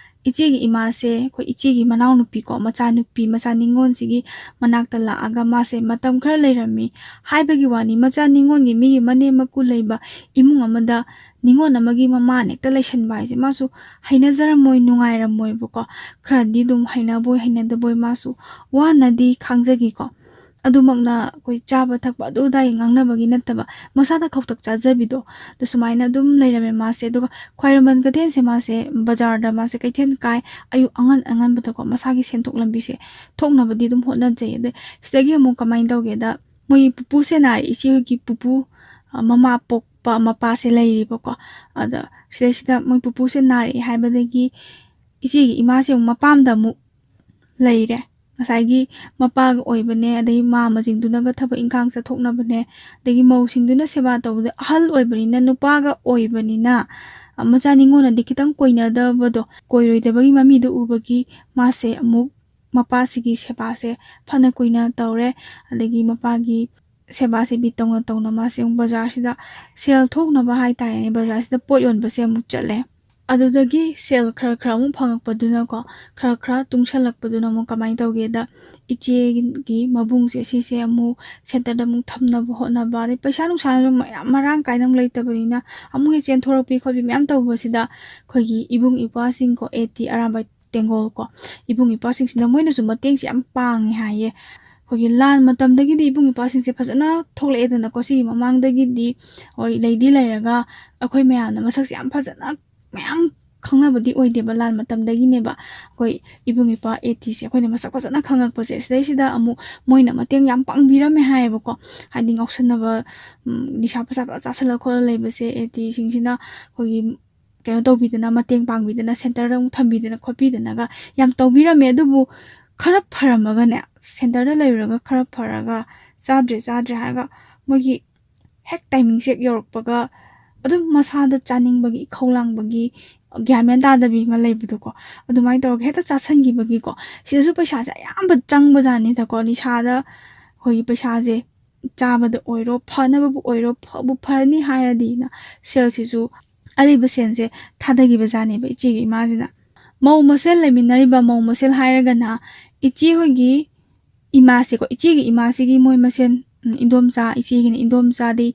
ꯏꯆꯦꯒꯤ ꯏꯃꯥꯁꯦ, ꯑꯩꯈꯣꯏ ꯏꯆꯦꯒꯤ ꯃꯅꯥꯎꯅꯨꯄꯤꯀꯣ, ꯃꯆꯥꯅꯨꯄꯤ, ꯃꯆꯥ ꯅꯤꯉꯣꯜꯁꯤꯒꯤ ꯃꯅꯥꯛꯇ ꯂꯥꯛꯑꯒ ꯃꯥꯁꯦ ꯃꯇꯝ ꯈꯔ ꯂꯩꯔꯝꯃꯤ ꯍꯥꯏꯕꯒꯤ ꯋꯥꯅꯤ꯫ ꯃꯆꯥ ꯅꯤꯉꯣꯜꯒꯤ, ꯃꯤꯒꯤ ꯃꯅꯦꯝ ꯃꯀꯨ ꯂꯩꯕ ꯏꯃꯨꯡ ꯑꯃꯗ ꯅꯤꯉꯣꯜ ꯑꯃꯒꯤ ꯃꯃꯥꯅ ꯍꯦꯛꯇ ꯂꯩꯁꯟꯕ ꯍꯥꯏꯁꯦ ꯃꯥꯁꯨ ꯍꯩꯅꯖꯔꯝꯃꯣꯏ, ꯅꯨꯡꯉꯥꯏꯔꯝꯃꯣꯏꯕꯀꯣ꯫ ꯈꯔꯗꯤ ꯑꯗꯨꯝ ꯍꯩꯅꯕꯣꯏ ꯍꯩꯅꯗꯕꯣꯏ ꯃꯥꯁꯨ ꯋꯥꯅꯗꯤ ꯈꯥꯡꯖꯈꯤꯀꯣ꯫ ꯑꯗꯨꯃꯛꯅ ꯑꯩꯈꯣꯏ ꯆꯥꯕ ꯊꯛꯄ ꯑꯗꯨ ꯑꯗꯥꯒꯤ ꯉꯥꯡꯅꯕꯒꯤ ꯅꯠꯇꯕ, ꯃꯁꯥꯗ ꯈꯧꯇꯛ ꯆꯥꯖꯕꯤꯗꯣ, ꯑꯗꯨ ꯁꯨꯃꯥꯏꯅ ꯑꯗꯨꯝ ꯂꯩꯔꯝꯃꯦ ꯃꯥꯁꯦ꯫ ꯑꯗꯨꯒ ꯈ꯭ꯋꯥꯏꯔꯝꯕꯟ ꯀꯩꯊꯦꯜꯁꯦ ꯃꯥꯁꯦ, ꯕꯖꯥꯔꯗ ꯃꯥꯁꯦ ꯀꯩꯊꯦꯜ ꯀꯥꯏ, ꯑꯌꯨꯛ ꯑꯉꯟ ꯑꯉꯟꯕꯗꯀꯣ ꯃꯁꯥꯒꯤ ꯁꯦꯟꯊꯣꯛ ꯂꯝꯕꯤꯁꯦ ꯊꯣꯛꯅꯕꯗꯤ ꯑꯗꯨꯝ ꯍꯣꯠꯅꯖꯩ꯫ ꯑꯗꯩ ꯁꯤꯗꯒꯤ ꯑꯃꯨꯛ ꯀꯃꯥꯏꯅ ꯇꯧꯒꯦꯗ, ꯃꯣꯏꯒꯤ ꯄꯨꯄꯨꯁꯦ ꯅꯥꯔꯦ, ꯏꯆꯦ ꯍꯣꯏꯒꯤ ꯄꯨꯄꯨ, ꯑ, ꯃꯃꯥ ꯄꯣꯛꯄ ꯃꯄꯥꯁꯦ ꯂꯩꯔꯤꯕꯀꯣ꯫ ꯑꯗ ꯁꯤꯗꯩꯁꯤꯗ ꯃꯣꯏ ꯄꯨꯄꯨꯁꯦ ꯅꯥꯔꯛꯑꯦ ꯍꯥꯏꯕꯗꯒꯤ ꯏꯆꯦꯒꯤ ꯏꯃꯥꯁꯦ ꯑꯃꯨꯛ ꯃꯄꯥꯝꯗ ꯑꯃꯨꯛ ꯂꯩꯔꯦ꯫ ꯉꯁꯥꯏꯒꯤ ꯃꯄꯥꯒ ꯑꯣꯏꯕꯅꯦ, ꯑꯗꯩ ꯃꯥꯝꯃꯁꯤꯡꯗꯨꯅꯒ ꯊꯕꯛ ꯏꯪꯈꯥꯡ ꯆꯠꯊꯣꯛꯅꯕꯅꯦ, ꯑꯗꯒꯤ ꯃꯧꯁꯤꯡꯗꯨꯅ ꯁꯦꯕꯥ ꯇꯧꯕꯗ ꯑꯍꯜ ꯑꯣꯏꯕꯅꯤꯅ, ꯅꯨꯄꯥꯒ ꯑꯣꯏꯕꯅꯤꯅ, ꯑ, ꯃꯆꯥ ꯅꯤꯉꯣꯜꯅꯗꯤ ꯈꯤꯇꯪ ꯀꯣꯏꯅꯗꯕꯗꯣ, ꯀꯣꯏꯔꯣꯏꯗꯕꯒꯤ ꯃꯃꯤꯗꯣ ꯎꯕꯒꯤ ꯃꯥꯁꯦ ꯑꯃꯨꯛ ꯃꯄꯥꯁꯤꯒꯤ ꯁꯦꯕꯥꯁꯦ ꯐꯅ ꯀꯨꯏꯅ ꯇꯧꯔꯦ꯫ ꯑꯗꯒꯤ ꯃꯄꯥꯒꯤ ꯁꯦꯕꯥ ꯁꯦꯕꯤ ꯇꯧꯅ ꯇꯧꯅ ꯃꯥꯁꯦ ꯑꯃꯨꯛ ꯕꯖꯥꯔꯁꯤꯗ ꯁꯦꯜ ꯊꯣꯛꯅꯕ ꯍꯥꯏꯇꯥꯔꯦꯅꯦ, ꯕꯖꯥꯔꯁꯤꯗ ꯄꯣꯠ ꯌꯣꯟꯕꯁꯦ ꯑꯃꯨꯛ ꯆꯠꯂꯦ꯫ ꯑꯗꯨꯗꯒꯤ ꯁꯦꯜ ꯈꯔ ꯈꯔ ꯑꯃꯨꯛ ꯐꯪꯉꯛꯄꯗꯨꯅꯀꯣ, ꯈꯔ ꯈꯔ ꯇꯨꯡꯁꯜꯂꯛꯄꯗꯨꯅ ꯑꯃꯨꯛ ꯀꯃꯥꯏꯅ ꯇꯧꯒꯦꯗ, ꯏꯆꯦꯒꯤ ꯃꯕꯨꯡꯁꯦ ꯁꯤꯁꯦ ꯑꯃꯨꯛ ꯁꯦꯟꯇꯔꯗ ꯑꯃꯨꯛ ꯊꯝꯅꯕ ꯍꯣꯠꯅꯕ, ꯑꯗꯩ ꯄꯩꯁꯥ ꯅꯨꯡꯁꯥꯁꯨ ꯃꯌꯥꯝ ꯃꯔꯥꯡ ꯀꯥꯏꯅ ꯑꯃꯨꯛ ꯂꯩꯇꯕꯅꯤꯅ, ꯑꯃꯨꯛ ꯍꯦꯛ ꯆꯦꯟꯊꯣꯔꯛꯄꯤ ꯈꯣꯠꯄꯤ ꯃꯌꯥꯝ ꯇꯧꯕꯁꯤꯗ, ꯑꯩꯈꯣꯏꯒꯤ ꯏꯕꯨꯡ ꯏꯄ꯭ꯋꯥꯁꯤꯡꯀꯣ, ꯑꯦ ꯇꯤ ꯑꯔꯥꯝꯕꯥꯏ ꯇꯦꯡꯒꯣꯜ ꯀꯣ, ꯏꯕꯨꯡ ꯏꯄ꯭ꯋꯥꯁꯤꯡꯁꯤꯅ ꯃꯣꯏꯅꯁꯨ ꯃꯇꯦꯡꯁꯦ ꯌꯥꯝ ꯄꯥꯡꯉꯦ ꯍꯥꯏꯌꯦ꯫ ꯑꯩꯈꯣꯏꯒꯤ ꯂꯥꯟ ꯃꯇꯝꯗꯒꯤꯗꯤ ꯏꯕꯨꯡ ꯏꯄ꯭ꯋꯥꯁꯤꯡꯁꯦ ꯐꯖꯅ ꯊꯣꯛꯂꯛꯑꯦꯗꯅꯀꯣ꯫ ꯁꯤꯒꯤ ꯃꯃꯥꯡꯗꯒꯤꯗꯤ ꯍꯣꯏ ꯂꯩꯗꯤ ꯂꯩꯔꯒ, ꯑꯩꯈꯣꯏ ꯃꯌꯥꯝꯅ ꯃꯁꯛꯁꯦ ꯌꯥꯝ ꯐꯖꯅ ꯃꯌꯥꯝ ꯈꯪꯅꯕꯗꯤ ꯑꯣꯏꯗꯦꯕ, ꯂꯥꯟ ꯃꯇꯝꯗꯒꯤꯅꯦꯕ ꯑꯩꯈꯣꯏ ꯏꯕꯨꯡ ꯏꯄ꯭ꯋꯥ ꯑꯦ ꯇꯤꯁꯦ ꯑꯩꯈꯣꯏꯅ ꯃꯁꯛ ꯐꯖꯅ ꯈꯪꯉꯛꯄꯁꯦ꯫ ꯁꯤꯗꯩꯁꯤꯗ ꯑꯃꯨꯛ ꯃꯣꯏꯅ ꯃꯇꯦꯡ ꯌꯥꯝ ꯄꯥꯡꯕꯤꯔꯝꯃꯦ ꯍꯥꯏꯌꯦꯕꯀꯣ꯫ ꯍꯥꯏꯗꯤ ꯉꯥꯎꯁꯟꯅꯕ, ꯎꯝ, ꯅꯤꯁꯥ ꯄꯁꯥ ꯐꯖ ꯆꯥꯁꯜꯂ ꯈꯣꯠꯂ ꯂꯩꯕꯁꯦ ꯑꯦ ꯇꯤꯁꯤꯡꯁꯤꯅ ꯑꯩꯈꯣꯏꯒꯤ ꯀꯩꯅꯣ ꯇꯧꯕꯤꯗꯅ, ꯃꯇꯦꯡ ꯄꯥꯡꯕꯤꯗꯅ, ꯁꯦꯟꯇꯔꯗ ꯑꯃꯨꯛ ꯊꯝꯕꯤꯗꯅ ꯈꯣꯠꯄꯤꯗꯅꯒ ꯌꯥꯝ ꯇꯧꯕꯤꯔꯝꯃꯦ꯫ ꯑꯗꯨꯕꯨ ꯈꯔ ꯐꯔꯝꯃꯒꯅꯦ, ꯁꯦꯟꯇꯔꯗ ꯂꯩꯔꯨꯔꯒ ꯈꯔ ꯐꯔꯒ ꯆꯥꯗ꯭ꯔꯦ ꯆꯥꯗ꯭ꯔꯦ ꯍꯥꯏꯔꯒ ꯃꯣꯏꯒꯤ ꯍꯦꯛ ꯇꯥꯏꯃꯤꯡꯁꯦ ꯍꯦꯛ ꯌꯧꯔꯛꯄꯒ ꯑꯗꯨꯝ ꯃꯁꯥꯗ ꯆꯥꯅꯤꯡꯕꯒꯤ, ꯏꯈꯧ ꯂꯥꯡꯕꯒꯤ, ꯒ꯭ꯌꯥꯟ ꯃꯦꯟ ꯇꯥꯗꯕꯤ ꯑꯃ ꯂꯩꯕꯗꯣꯀꯣ, ꯑꯗꯨꯃꯥꯏꯅ ꯇꯧꯔꯒ ꯍꯦꯛꯇ ꯆꯥꯁꯟꯈꯤꯕꯒꯤꯀꯣ, ꯁꯤꯗꯁꯨ ꯄꯩꯁꯥꯁꯦ ꯑꯌꯥꯝꯕ ꯆꯪꯕꯖꯥꯠꯅꯤꯗꯀꯣ꯫ ꯅꯤꯁꯥꯗ ꯑꯩꯈꯣꯏꯒꯤ ꯄꯩꯁꯥꯁꯦ ꯆꯥꯕꯗ ꯑꯣꯏꯔꯣ, ꯐꯅꯕꯕꯨ ꯑꯣꯏꯔꯣ, ꯐꯕꯨ ꯐꯔꯅꯤ ꯍꯥꯏꯔꯗꯤꯅ ꯁꯦꯜꯁꯤꯁꯨ, ꯑꯔꯩꯕ ꯁꯦꯜꯁꯦ ꯊꯥꯗꯈꯤꯕꯖꯥꯠꯅꯦꯕ ꯏꯆꯦꯒꯤ ꯏꯃꯥꯁꯤꯅ꯫ ꯃꯧ ꯃꯁꯦꯜ ꯂꯩꯃꯤꯟꯅꯔꯤꯕ ꯃꯧ ꯃꯁꯦꯜ ꯍꯥꯏꯔꯒꯅ ꯏꯆꯦ ꯍꯣꯏꯒꯤ ꯏꯃꯥꯁꯦꯀꯣ, ꯏꯆꯦꯒꯤ ꯏꯃꯥꯁꯤꯒꯤ ꯃꯣꯏ ꯃꯁꯦꯟ, ꯎꯝ, ꯏꯟꯗꯣꯝꯆꯥ, ꯏꯆꯦꯒꯤꯅ ꯏꯟꯗꯣꯝꯆꯥꯗꯤ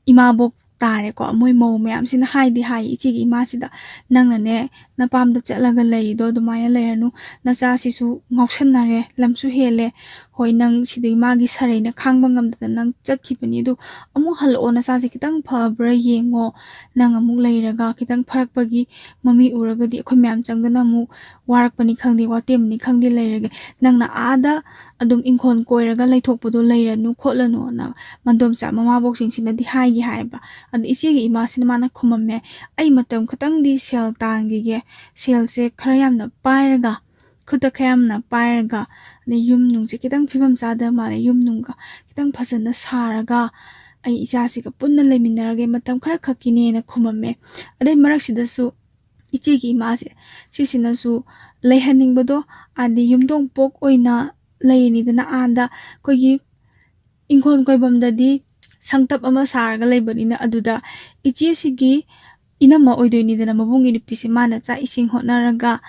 ꯏꯃꯥꯕꯣꯛ ꯇꯥꯔꯦꯀꯣ꯫ ꯃꯣꯏ ꯃꯧ ꯃꯌꯥꯝꯁꯤꯅ ꯍꯥꯏꯗꯤ ꯍꯥꯏ ꯏꯆꯦꯒꯤ ꯏꯃꯥꯁꯤꯗ, "ꯅꯪꯅꯅꯦ ꯅꯄꯥꯝꯗ ꯆꯠꯂꯒ ꯂꯩꯔꯤꯗꯣ ꯑꯗꯨꯃꯥꯏꯅ ꯂꯩꯔꯅꯨ, ꯅꯆꯥꯁꯤꯁꯨ ꯉꯥꯎꯁꯟꯅꯔꯦ, ꯂꯝꯁꯨ ꯍꯦꯜꯂꯦ, ꯍꯣꯏ, ꯅꯪ ꯁꯤꯗꯒꯤ ꯃꯥꯒꯤ ꯁꯔꯩꯅ ꯈꯥꯡꯕ ꯉꯝꯗꯗꯅ ꯅꯪ ꯆꯠꯈꯤꯕꯅꯤ, ꯑꯗꯨ ꯑꯃꯨꯛ ꯍꯜꯂꯛꯑꯣ, ꯅꯆꯥꯁꯦ ꯈꯤꯇꯪ ꯐꯕ꯭ꯔꯥ ꯌꯦꯡꯉꯣ, ꯅꯪ ꯑꯃꯨꯛ ꯂꯩꯔꯒ ꯈꯤꯇꯪ ꯐꯔꯛꯄꯒꯤ ꯃꯃꯤ ꯎꯔꯒꯗꯤ ꯑꯩꯈꯣꯏ ꯃꯌꯥꯝ ꯆꯪꯗꯅ ꯑꯃꯨꯛ ꯋꯥꯔꯛꯄꯅꯤ ꯈꯪꯗꯦ, ꯋꯥꯇꯦꯝꯕꯅꯤ ꯈꯪꯗꯦ ꯂꯩꯔꯒꯦ, ꯅꯪꯅ ꯑꯥꯗ ꯑꯗꯨꯝ ꯏꯪꯈꯣꯜ ꯀꯣꯏꯔꯒ ꯂꯩꯊꯣꯛꯄꯗꯣ ꯂꯩꯔꯅꯨ ꯈꯣꯠꯂꯅꯨꯅ ꯃꯟꯗꯣꯝꯆꯥ ꯃꯃꯥꯕꯣꯛꯁꯤꯡꯁꯤꯅꯗꯤ ꯍꯥꯏꯒꯤ ꯍꯥꯏꯌꯦꯕ꯫ ꯑꯗꯣ ꯏꯆꯦꯒꯤ ꯏꯃꯥꯁꯤꯅ ꯃꯥꯅ ꯈꯨꯝꯃꯝꯃꯦ, "ꯑꯩ ꯃꯇꯝ ꯈꯛꯇꯪꯗꯤ ꯁꯦꯜ ꯇꯥꯟꯈꯤꯒꯦ, ꯁꯦꯜꯁꯦ ꯈꯔ ꯌꯥꯝꯅ ꯄꯥꯏꯔꯒ, ꯈꯨꯠꯇ ꯈꯔ ꯌꯥꯝꯅ ꯄꯥꯏꯔꯒ, ꯑꯗꯩ ꯌꯨꯝ ꯅꯨꯡꯁꯦ ꯈꯤꯇꯪ ꯐꯤꯕꯝ ꯆꯥꯗꯕ ꯃꯥꯜꯂꯦ, ꯌꯨꯝ ꯅꯨꯡꯒ ꯈꯤꯇꯪ ꯐꯖꯅ ꯁꯥꯔꯒ ꯑꯩ ꯏꯆꯥꯁꯤꯒ ꯄꯨꯟꯅ ꯂꯩꯃꯤꯟꯅꯔꯒꯦ, ꯃꯇꯝ ꯈꯔ ꯈꯛꯀꯤꯅꯦꯅ" ꯈꯨꯝꯃꯝꯃꯦ꯫ ꯑꯗꯩ ꯃꯔꯛꯁꯤꯗꯁꯨ ꯏꯆꯦꯒꯤ ꯏꯃꯥꯁꯦ ꯁꯤꯁꯤꯅꯁꯨ ꯂꯩꯍꯟꯅꯤꯡꯕꯗꯣ, ꯑꯗꯤ ꯌꯨꯝꯊꯣꯡ ꯄꯣꯛ ꯑꯣꯏꯅ ꯂꯩꯔꯤꯅꯤꯗꯅ ꯑꯥꯗ, ꯑꯩꯈꯣꯏꯒꯤ ꯏꯪꯈꯣꯜ ꯀꯣꯏꯐꯝꯗꯗꯤ ꯁꯪꯇꯞ ꯑꯃ ꯁꯥꯔꯒ ꯂꯩꯕꯅꯤꯅ, ꯑꯗꯨꯗ ꯏꯆꯦꯁꯤꯒꯤ ꯏꯅꯝꯃ ꯑꯣꯏꯗꯣꯏꯅꯤꯗꯅ, ꯃꯕꯨꯡꯒꯤ ꯅꯨꯄꯤꯁꯦ, ꯃꯥꯅ ꯆꯥꯛ ꯏꯁꯤꯡ ꯍꯣꯠꯅꯔꯒ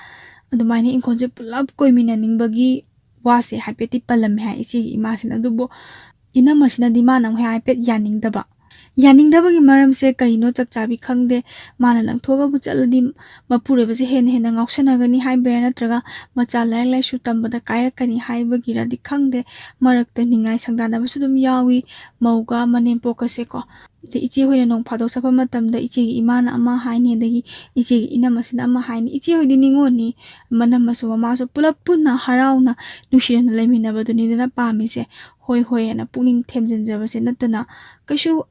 ꯑꯗꯨꯃꯥꯏꯅ ꯏꯪꯈꯣꯜꯁꯦ ꯄꯨꯂꯞ ꯀꯣꯏꯃꯤꯟꯅꯅꯤꯡꯕꯒꯤ ꯋꯥꯁꯦ ꯍꯥꯏꯐꯦꯠꯇꯤ ꯄꯜꯂꯝꯃꯦ ꯍꯥꯏ ꯏꯆꯦꯒꯤ ꯏꯃꯥꯁꯤꯅ꯫ ꯑꯗꯨꯕꯨ ꯏꯅꯝꯃꯁꯤꯅꯗꯤ ꯃꯥꯅ ꯑꯃꯨꯛ ꯍꯥꯏꯐꯦꯠ ꯌꯥꯅꯤꯡꯗꯕ꯫ ꯌꯥꯅꯤꯡꯗꯕꯒꯤ ꯃꯔꯝꯁꯦ ꯀꯔꯤꯅꯣ ꯆꯞ ꯆꯥꯕꯤ ꯈꯪꯗꯦ꯫ ꯃꯥꯅ ꯂꯪꯊꯣꯛꯑꯒꯕꯨ ꯆꯠꯂꯗꯤ ꯃꯄꯨꯔꯣꯏꯕꯁꯦ ꯍꯦꯟꯅ ꯍꯦꯟꯅ ꯉꯥꯎꯁꯟꯅꯒꯅꯤ ꯍꯥꯏꯕꯩꯔꯥ, ꯅꯠꯇ꯭ꯔꯒ ꯃꯆꯥ ꯂꯥꯏꯔꯤꯛ ꯂꯥꯏꯁꯨ ꯇꯝꯕꯗ ꯀꯥꯏꯔꯛꯀꯅꯤ ꯍꯥꯏꯕꯒꯤꯔꯗꯤ ꯈꯪꯗꯦ, ꯃꯔꯛꯇ ꯅꯤꯡꯉꯥꯏ ꯁꯪꯗꯥꯟꯅꯕꯁꯨ ꯑꯗꯨꯝ ꯌꯥꯎꯏ, ꯃꯧꯒ ꯃꯅꯦꯝꯄꯣꯛꯀꯁꯦꯀꯣ꯫ ꯑꯗꯩ ꯏꯆꯦ ꯍꯣꯏꯅ ꯅꯣꯡ ꯐꯥꯗꯣꯛ ꯆꯠꯄ ꯃꯇꯝꯗ ꯏꯆꯦꯒꯤ ꯏꯃꯥꯅ ꯑꯃ ꯍꯥꯏꯅꯤ, ꯑꯗꯒꯤ ꯏꯆꯦꯒꯤ ꯏꯅꯝꯃꯁꯤꯅ ꯑꯃ ꯍꯥꯏꯅꯤ꯫ ꯏꯆꯦ ꯍꯣꯏꯗꯤ ꯅꯤꯉꯣꯜꯅꯤ, ꯃꯅꯝꯃꯁꯨ ꯃꯃꯥꯁꯨ ꯄꯨꯂꯞ ꯄꯨꯟꯅ ꯍꯔꯥꯎꯅ ꯅꯨꯡꯁꯤꯅꯅ ꯂꯩꯃꯤꯟꯅꯕꯗꯨꯅꯤꯗꯅ ꯄꯥꯝꯃꯤꯁꯦ꯫ ꯍꯣꯏ ꯍꯣꯏ ꯍꯥꯏꯅ ꯄꯨꯛꯅꯤꯡ ꯊꯦꯝꯖꯤꯟꯖꯕꯁꯦ ꯅꯠꯇꯅ ꯀꯩꯁꯨ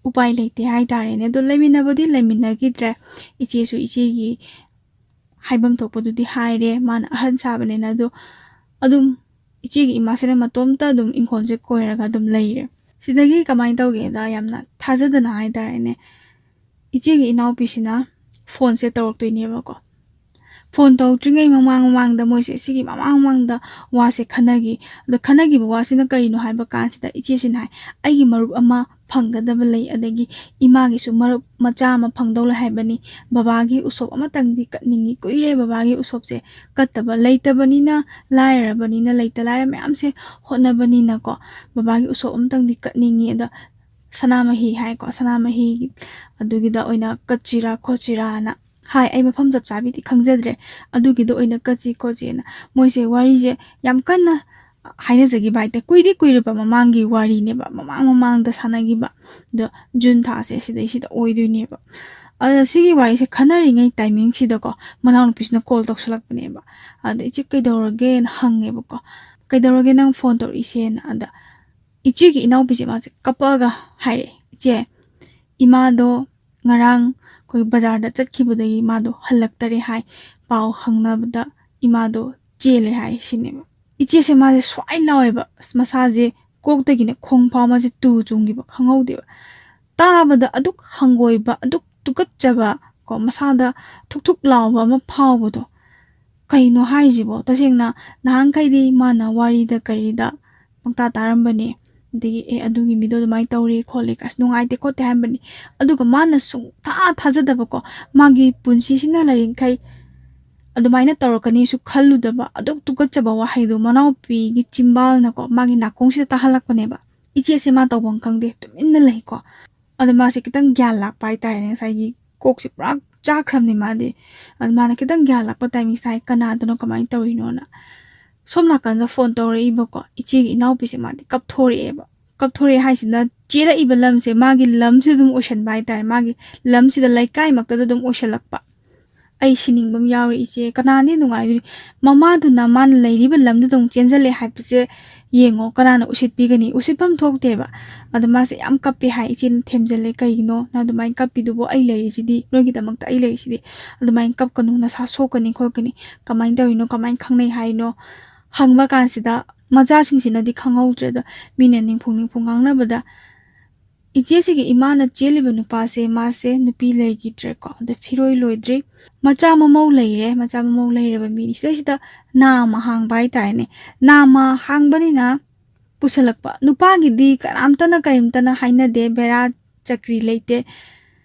ꯎꯄꯥꯏ ꯂꯩꯇꯦ ꯍꯥꯏꯇꯥꯔꯦꯅꯦ꯫ ꯑꯗꯣ ꯂꯩꯃꯤꯟꯅꯕꯗꯤ ꯂꯩꯃꯤꯟꯅꯈꯤꯗ꯭ꯔꯦ꯫ ꯏꯆꯦꯁꯨ ꯏꯆꯦꯒꯤ ꯍꯥꯏꯐꯝ ꯊꯣꯛꯄꯗꯨꯗꯤ ꯍꯥꯏꯔꯦ, ꯃꯥꯅ ꯑꯍꯟ ꯁꯥꯕꯅꯤꯅ꯫ ꯑꯗꯣ ꯑꯗꯨꯝ ꯏꯆꯦꯒꯤ ꯏꯃꯥꯁꯤꯅ ꯃꯇꯣꯝꯇ ꯑꯗꯨꯝ ꯏꯪꯈꯣꯜꯁꯦ ꯀꯣꯏꯔꯒ ꯑꯗꯨꯝ ꯂꯩꯔꯦ꯫ ꯁꯤꯗꯒꯤ ꯀꯃꯥꯏꯅ ꯇꯧꯒꯦꯗ, ꯌꯥꯝꯅ ꯊꯥꯖꯗꯅ ꯍꯥꯏꯇꯥꯔꯦꯅꯦ, ꯏꯆꯦꯒꯤ ꯏꯅꯥꯎꯄꯤꯁꯤꯅ ꯐꯣꯟꯁꯦ ꯇꯧꯔꯛꯇꯣꯏꯅꯦꯕꯀꯣ꯫ ꯐꯣꯟ ꯇꯧꯔꯛꯇ꯭ꯔꯤꯉꯩ ꯃꯃꯥꯡ ꯃꯃꯥꯡꯗ ꯃꯣꯏꯁꯦ ꯁꯤꯒꯤ ꯃꯃꯥꯡ ꯃꯃꯥꯡꯗ ꯋꯥꯁꯦ ꯈꯟꯅꯈꯤ꯫ ꯑꯗꯣ ꯈꯟꯅꯈꯤꯕ ꯋꯥꯁꯤꯅ ꯀꯔꯤꯅꯣ ꯍꯥꯏꯕ ꯀꯥꯟꯁꯤꯗ ꯏꯆꯦꯁꯤꯅ ꯍꯥꯏ, "ꯑꯩꯒꯤ ꯃꯔꯨꯞ ꯑꯃ ꯐꯪꯒꯗꯕ ꯂꯩ, ꯑꯗꯒꯤ ꯏꯃꯥꯒꯤꯁꯨ ꯃꯔꯨꯞ ꯃꯆꯥ ꯑꯃ ꯐꯪꯗꯧ ꯂꯩ ꯍꯥꯏꯕꯅꯤ꯫ ꯕꯕꯥꯒꯤ ꯎꯁꯣꯞ ꯑꯃꯇꯪꯗꯤ ꯀꯠꯅꯤꯡꯉꯤ꯫ ꯀꯨꯏꯔꯦ ꯕꯕꯥꯒꯤ ꯎꯁꯣꯞꯁꯦ ꯀꯠꯇꯕ, ꯂꯩꯇꯕꯅꯤꯅ, ꯂꯥꯏꯔꯕꯅꯤꯅ, ꯂꯩꯇ ꯂꯥꯏꯔ ꯃꯌꯥꯝꯁꯦ ꯍꯣꯠꯅꯕꯅꯤꯅꯀꯣ, ꯕꯕꯥꯒꯤ ꯎꯁꯣꯞ ꯑꯃꯇꯪꯗꯤ ꯀꯠꯅꯤꯡꯉꯤ꯫ ꯑꯗ ꯁꯅꯥꯃꯍꯤ ꯍꯥꯏꯀꯣ, ꯁꯅꯥꯃꯍꯤ ꯑꯗꯨꯒꯤꯗ ꯑꯣꯏꯅ ꯀꯠꯁꯤꯔꯥ ꯈꯣꯠꯁꯤꯔꯥꯅ ꯍꯥꯏ꯫ ꯑꯩ ꯃꯐꯝ ꯆꯞ ꯆꯥꯕꯤꯗꯤ ꯈꯪꯖꯗ꯭ꯔꯦ, ꯑꯗꯨꯒꯤꯗ ꯑꯣꯏꯅ ꯀꯠꯁꯤ ꯈꯣꯠꯁꯤꯅ ꯃꯣꯏꯁꯦ ꯋꯥꯔꯤꯁꯦ ꯌꯥꯝ ꯀꯟꯅ ꯍꯥꯏꯅꯖꯈꯤꯕ ꯍꯥꯏꯇꯥꯔꯦ꯫ ꯀꯨꯏꯗꯤ ꯀꯨꯏꯔꯕ ꯃꯃꯥꯡꯒꯤ ꯋꯥꯔꯤꯅꯦꯕ, ꯃꯃꯥꯡ ꯃꯃꯥꯡꯗ ꯁꯥꯟꯅꯈꯤꯕ꯫ ꯑꯗꯣ ꯖꯨꯟ ꯊꯥꯁꯦ ꯁꯤꯗꯩꯁꯤꯗ ꯑꯣꯏꯗꯣꯏꯅꯦꯕ꯫ ꯑꯗ ꯁꯤꯒꯤ ꯋꯥꯔꯤꯁꯦ ꯈꯟꯅꯔꯤꯉꯩ ꯇꯥꯏꯃꯤꯡꯁꯤꯗꯀꯣ, ꯃꯅꯥꯎꯅꯨꯄꯤꯁꯤꯅ ꯀꯣꯜ ꯇꯧꯁꯜꯂꯛꯄꯅꯦꯕ꯫ ꯑꯗ "ꯏꯆꯦ, ꯀꯩꯗꯧꯔꯒꯦꯅ?" ꯍꯪꯉꯦꯕꯀꯣ꯫ "ꯀꯩꯗꯧꯔꯒꯦ, ꯅꯪ ꯐꯣꯟ ꯇꯧꯔꯛꯏꯁꯦꯅ?" ꯑꯗ ꯏꯆꯦꯒꯤ ꯏꯅꯥꯎꯄꯤꯁꯦ ꯃꯥꯁꯦ ꯀꯞꯄꯛꯑꯒ ꯍꯥꯏꯔꯛꯑꯦ, "ꯏꯆꯦ, ꯏꯃꯥꯗꯣ ꯉꯔꯥꯡ ꯑꯩꯈꯣꯏ ꯕꯖꯥꯔꯗ ꯆꯠꯈꯤꯕꯗꯒꯤ ꯃꯥꯗꯣ ꯍꯜꯂꯛꯇꯔꯦ ꯍꯥꯏ, ꯄꯥꯎ ꯍꯪꯅꯕꯗ ꯏꯃꯥꯗꯣ ꯆꯦꯜꯂꯦ ꯍꯥꯏ" ꯁꯤꯅꯦꯕ꯫ ꯏꯆꯦꯁꯦ ꯃꯥꯁꯦ ꯁ꯭ꯋꯥꯏ ꯂꯥꯎꯋꯦꯕ꯫ ꯑꯁ, ꯃꯁꯥꯁꯦ ꯀꯣꯛꯇꯒꯤꯅ ꯈꯣꯡ ꯐꯥꯎ ꯃꯥꯁꯦ ꯇꯨ ꯆꯣꯡꯈꯤꯕ ꯈꯪꯍꯧꯗꯦꯕ꯫ ꯇꯥꯕꯗ ꯑꯗꯨꯛ ꯍꯪꯒꯣꯏꯕ, ꯑꯗꯨꯛ ꯇꯨꯀꯠꯆꯕ ꯀꯣ, ꯃꯁꯥꯗ ꯊꯨꯛ ꯊꯨꯛ ꯂꯥꯎꯕ ꯑꯃ ꯐꯥꯎꯕꯗꯣ꯫ "ꯀꯩꯅꯣ ꯍꯥꯏꯁꯤꯕꯣ?" ꯇꯁꯦꯡꯅ ꯅꯍꯥꯟꯈꯩꯗꯤ ꯃꯥꯅ ꯋꯥꯔꯤꯗ ꯀꯩꯗ ꯄꯪꯇꯥ ꯇꯥꯔꯝꯕꯅꯦ꯫ ꯑꯗꯒꯤ "ꯑꯦ, ꯑꯗꯨꯒꯤ ꯃꯤꯗꯣ ꯑꯗꯨꯃꯥꯏꯅ ꯇꯧꯔꯦ ꯈꯣꯠꯂꯦ, ꯑꯁ, ꯅꯨꯡꯉꯥꯏꯇꯦ ꯈꯣꯠꯇꯦ" ꯍꯥꯏꯔꯝꯕꯅꯤ꯫ ꯑꯗꯨꯒ ꯃꯥꯅ ꯁꯨꯡꯊꯥ ꯊꯥꯖꯗꯕꯀꯣ, ꯃꯥꯒꯤ ꯄꯨꯟꯁꯤꯁꯤꯅ ꯂꯩꯔꯤꯈꯩ ꯑꯗꯨꯃꯥꯏꯅ ꯇꯧꯔꯛꯀꯅꯤꯁꯨ ꯈꯜꯂꯨꯗꯕ, ꯑꯗꯨꯛ ꯇꯨꯀꯠꯆꯕ ꯋꯥꯍꯩꯗꯣ ꯃꯅꯥꯎꯄꯤꯒꯤ ꯆꯤꯝꯕꯥꯜꯅꯀꯣ, ꯃꯥꯒꯤ ꯅꯥꯀꯣꯡꯁꯤꯗ ꯇꯥꯍꯜꯂꯛꯄꯅꯦꯕ꯫ ꯏꯆꯦꯁꯦ ꯃꯥ ꯇꯧꯐꯝ ꯈꯪꯗꯦ, ꯇꯨꯃꯤꯟꯅ ꯂꯩꯀꯣ꯫ ꯑꯗꯣ ꯃꯥꯁꯦ ꯈꯤꯇꯪ ꯒ꯭ꯌꯥꯟ ꯂꯥꯛꯄ ꯍꯥꯏꯇꯥꯔꯦꯅꯦ, ꯉꯁꯥꯏꯒꯤ ꯀꯣꯛꯁꯦ ꯄꯨꯔꯥ ꯆꯥꯈ꯭ꯔꯕꯅꯤ ꯃꯥꯗꯤ꯫ ꯑꯗꯣ ꯃꯥꯅ ꯈꯤꯇꯪ ꯒ꯭ꯌꯥꯟ ꯂꯥꯛꯄ ꯇꯥꯏꯃꯤꯡꯁꯤꯗ ꯍꯥꯏ, "ꯀꯅꯥꯗꯅꯣ, ꯀꯃꯥꯏꯅ ꯇꯧꯔꯤꯅꯣꯅ?" ꯁꯣꯝ ꯅꯥꯀꯟꯗ ꯐꯣꯟ ꯇꯧꯔꯛꯏꯕꯀꯣ ꯏꯆꯦꯒꯤ ꯏꯅꯥꯎꯄꯤꯁꯦ, ꯃꯥꯗꯤ ꯀꯞꯊꯣꯔꯛꯑꯦꯕ꯫ ꯀꯞꯊꯣꯔꯛꯑꯦ ꯍꯥꯏꯁꯤꯅ, ꯆꯦꯜꯂꯛꯏꯕ ꯂꯝꯁꯦ ꯃꯥꯒꯤ ꯂꯝꯁꯤꯗ ꯑꯗꯨꯝ ꯑꯣꯏꯁꯟꯕ ꯍꯥꯏꯇꯥꯔꯦ, ꯃꯥꯒꯤ ꯂꯝꯁꯤꯗ, ꯂꯩꯀꯥꯏꯃꯛꯇꯗ ꯑꯗꯨꯝ ꯑꯣꯏꯁꯜꯂꯛꯄ꯫ "ꯑꯩ ꯁꯤꯅꯤꯡꯕ ꯑꯃ ꯌꯥꯎꯔꯤ ꯏꯆꯦ, ꯀꯅꯥꯅ ꯅꯨꯡꯉꯥꯏꯗꯣꯔꯤ? ꯃꯃꯥꯗꯨꯅ ꯃꯥꯅ ꯂꯩꯔꯤꯕ ꯂꯝꯗꯨꯗ ꯑꯃꯨꯛ ꯆꯦꯟꯁꯤꯜꯂꯦ ꯍꯥꯏꯕꯁꯦ ꯌꯦꯡꯉꯣ, ꯀꯅꯥꯅ ꯎꯁꯤꯠꯄꯤꯒꯅꯤ? ꯎꯁꯤꯠꯐꯝ ꯊꯣꯛꯇꯦꯕ"꯫ ꯑꯗꯣ ꯃꯥꯁꯦ ꯌꯥꯝ ꯀꯞꯄꯦ ꯍꯥꯏ, ꯏꯆꯦꯅ ꯊꯦꯝꯖꯤꯜꯂꯦ, "ꯀꯩꯒꯤꯅꯣ ꯅꯪ ꯑꯗꯨꯃꯥꯏꯅ ꯀꯞꯄꯤꯗꯨꯕꯣ? ꯑꯩ ꯂꯩꯔꯤꯁꯤꯗꯤ, ꯅꯣꯏꯒꯤꯗꯃꯛꯇ ꯑꯩ ꯂꯩꯔꯤꯁꯤꯗꯤ, ꯑꯗꯨꯃꯥꯏꯅ ꯀꯞꯀꯅꯨ, ꯅꯁꯥ ꯁꯣꯛꯀꯅꯤ ꯈꯣꯠꯀꯅꯤ, ꯀꯃꯥꯏꯅ ꯇꯧꯔꯤꯅꯣ, ꯀꯃꯥꯏꯅ ꯈꯪꯅꯩ ꯍꯥꯏꯅꯣ?" ꯍꯪꯕ ꯀꯥꯟꯁꯤꯗ ꯃꯆꯥꯁꯤꯡꯁꯤꯅꯗꯤ ꯈꯪꯍꯧꯗ꯭ꯔꯦ꯫ ꯑꯗꯣ ꯃꯤꯅ ꯅꯤꯡꯐꯨꯡ ꯅꯤꯡꯐꯨꯡ ꯉꯥꯡꯅꯕꯗ ꯏꯆꯦꯁꯤꯒꯤ ꯏꯃꯥꯅ ꯆꯦꯜꯂꯤꯕ ꯅꯨꯄꯥꯁꯦ, ꯃꯥꯁꯦ ꯅꯨꯄꯤ ꯂꯩꯈꯤꯗ꯭ꯔꯦꯀꯣ, ꯑꯗ ꯐꯤꯔꯣꯏ ꯂꯣꯏꯗ꯭ꯔꯤ, ꯃꯆꯥ ꯃꯃꯧ ꯂꯩꯔꯦ, ꯃꯆꯥ ꯃꯃꯧ ꯂꯩꯔꯕ ꯃꯤꯅꯤ꯫ ꯁꯤꯗꯩꯁꯤꯗ ꯅꯥꯃ ꯍꯥꯡꯕ ꯍꯥꯏꯇꯥꯔꯦꯅꯦ꯫ ꯅꯥꯃ ꯍꯥꯡꯕꯅꯤꯅ ꯄꯨꯁꯜꯂꯛꯄ ꯅꯨꯄꯥꯒꯤꯗꯤ ꯀꯅꯥꯝꯇꯅ ꯀꯔꯤꯝꯇꯅ ꯍꯥꯏꯅꯗꯦ, ꯕꯦꯔꯥ ꯆꯀ꯭ꯔꯤ ꯂꯩꯇꯦ꯫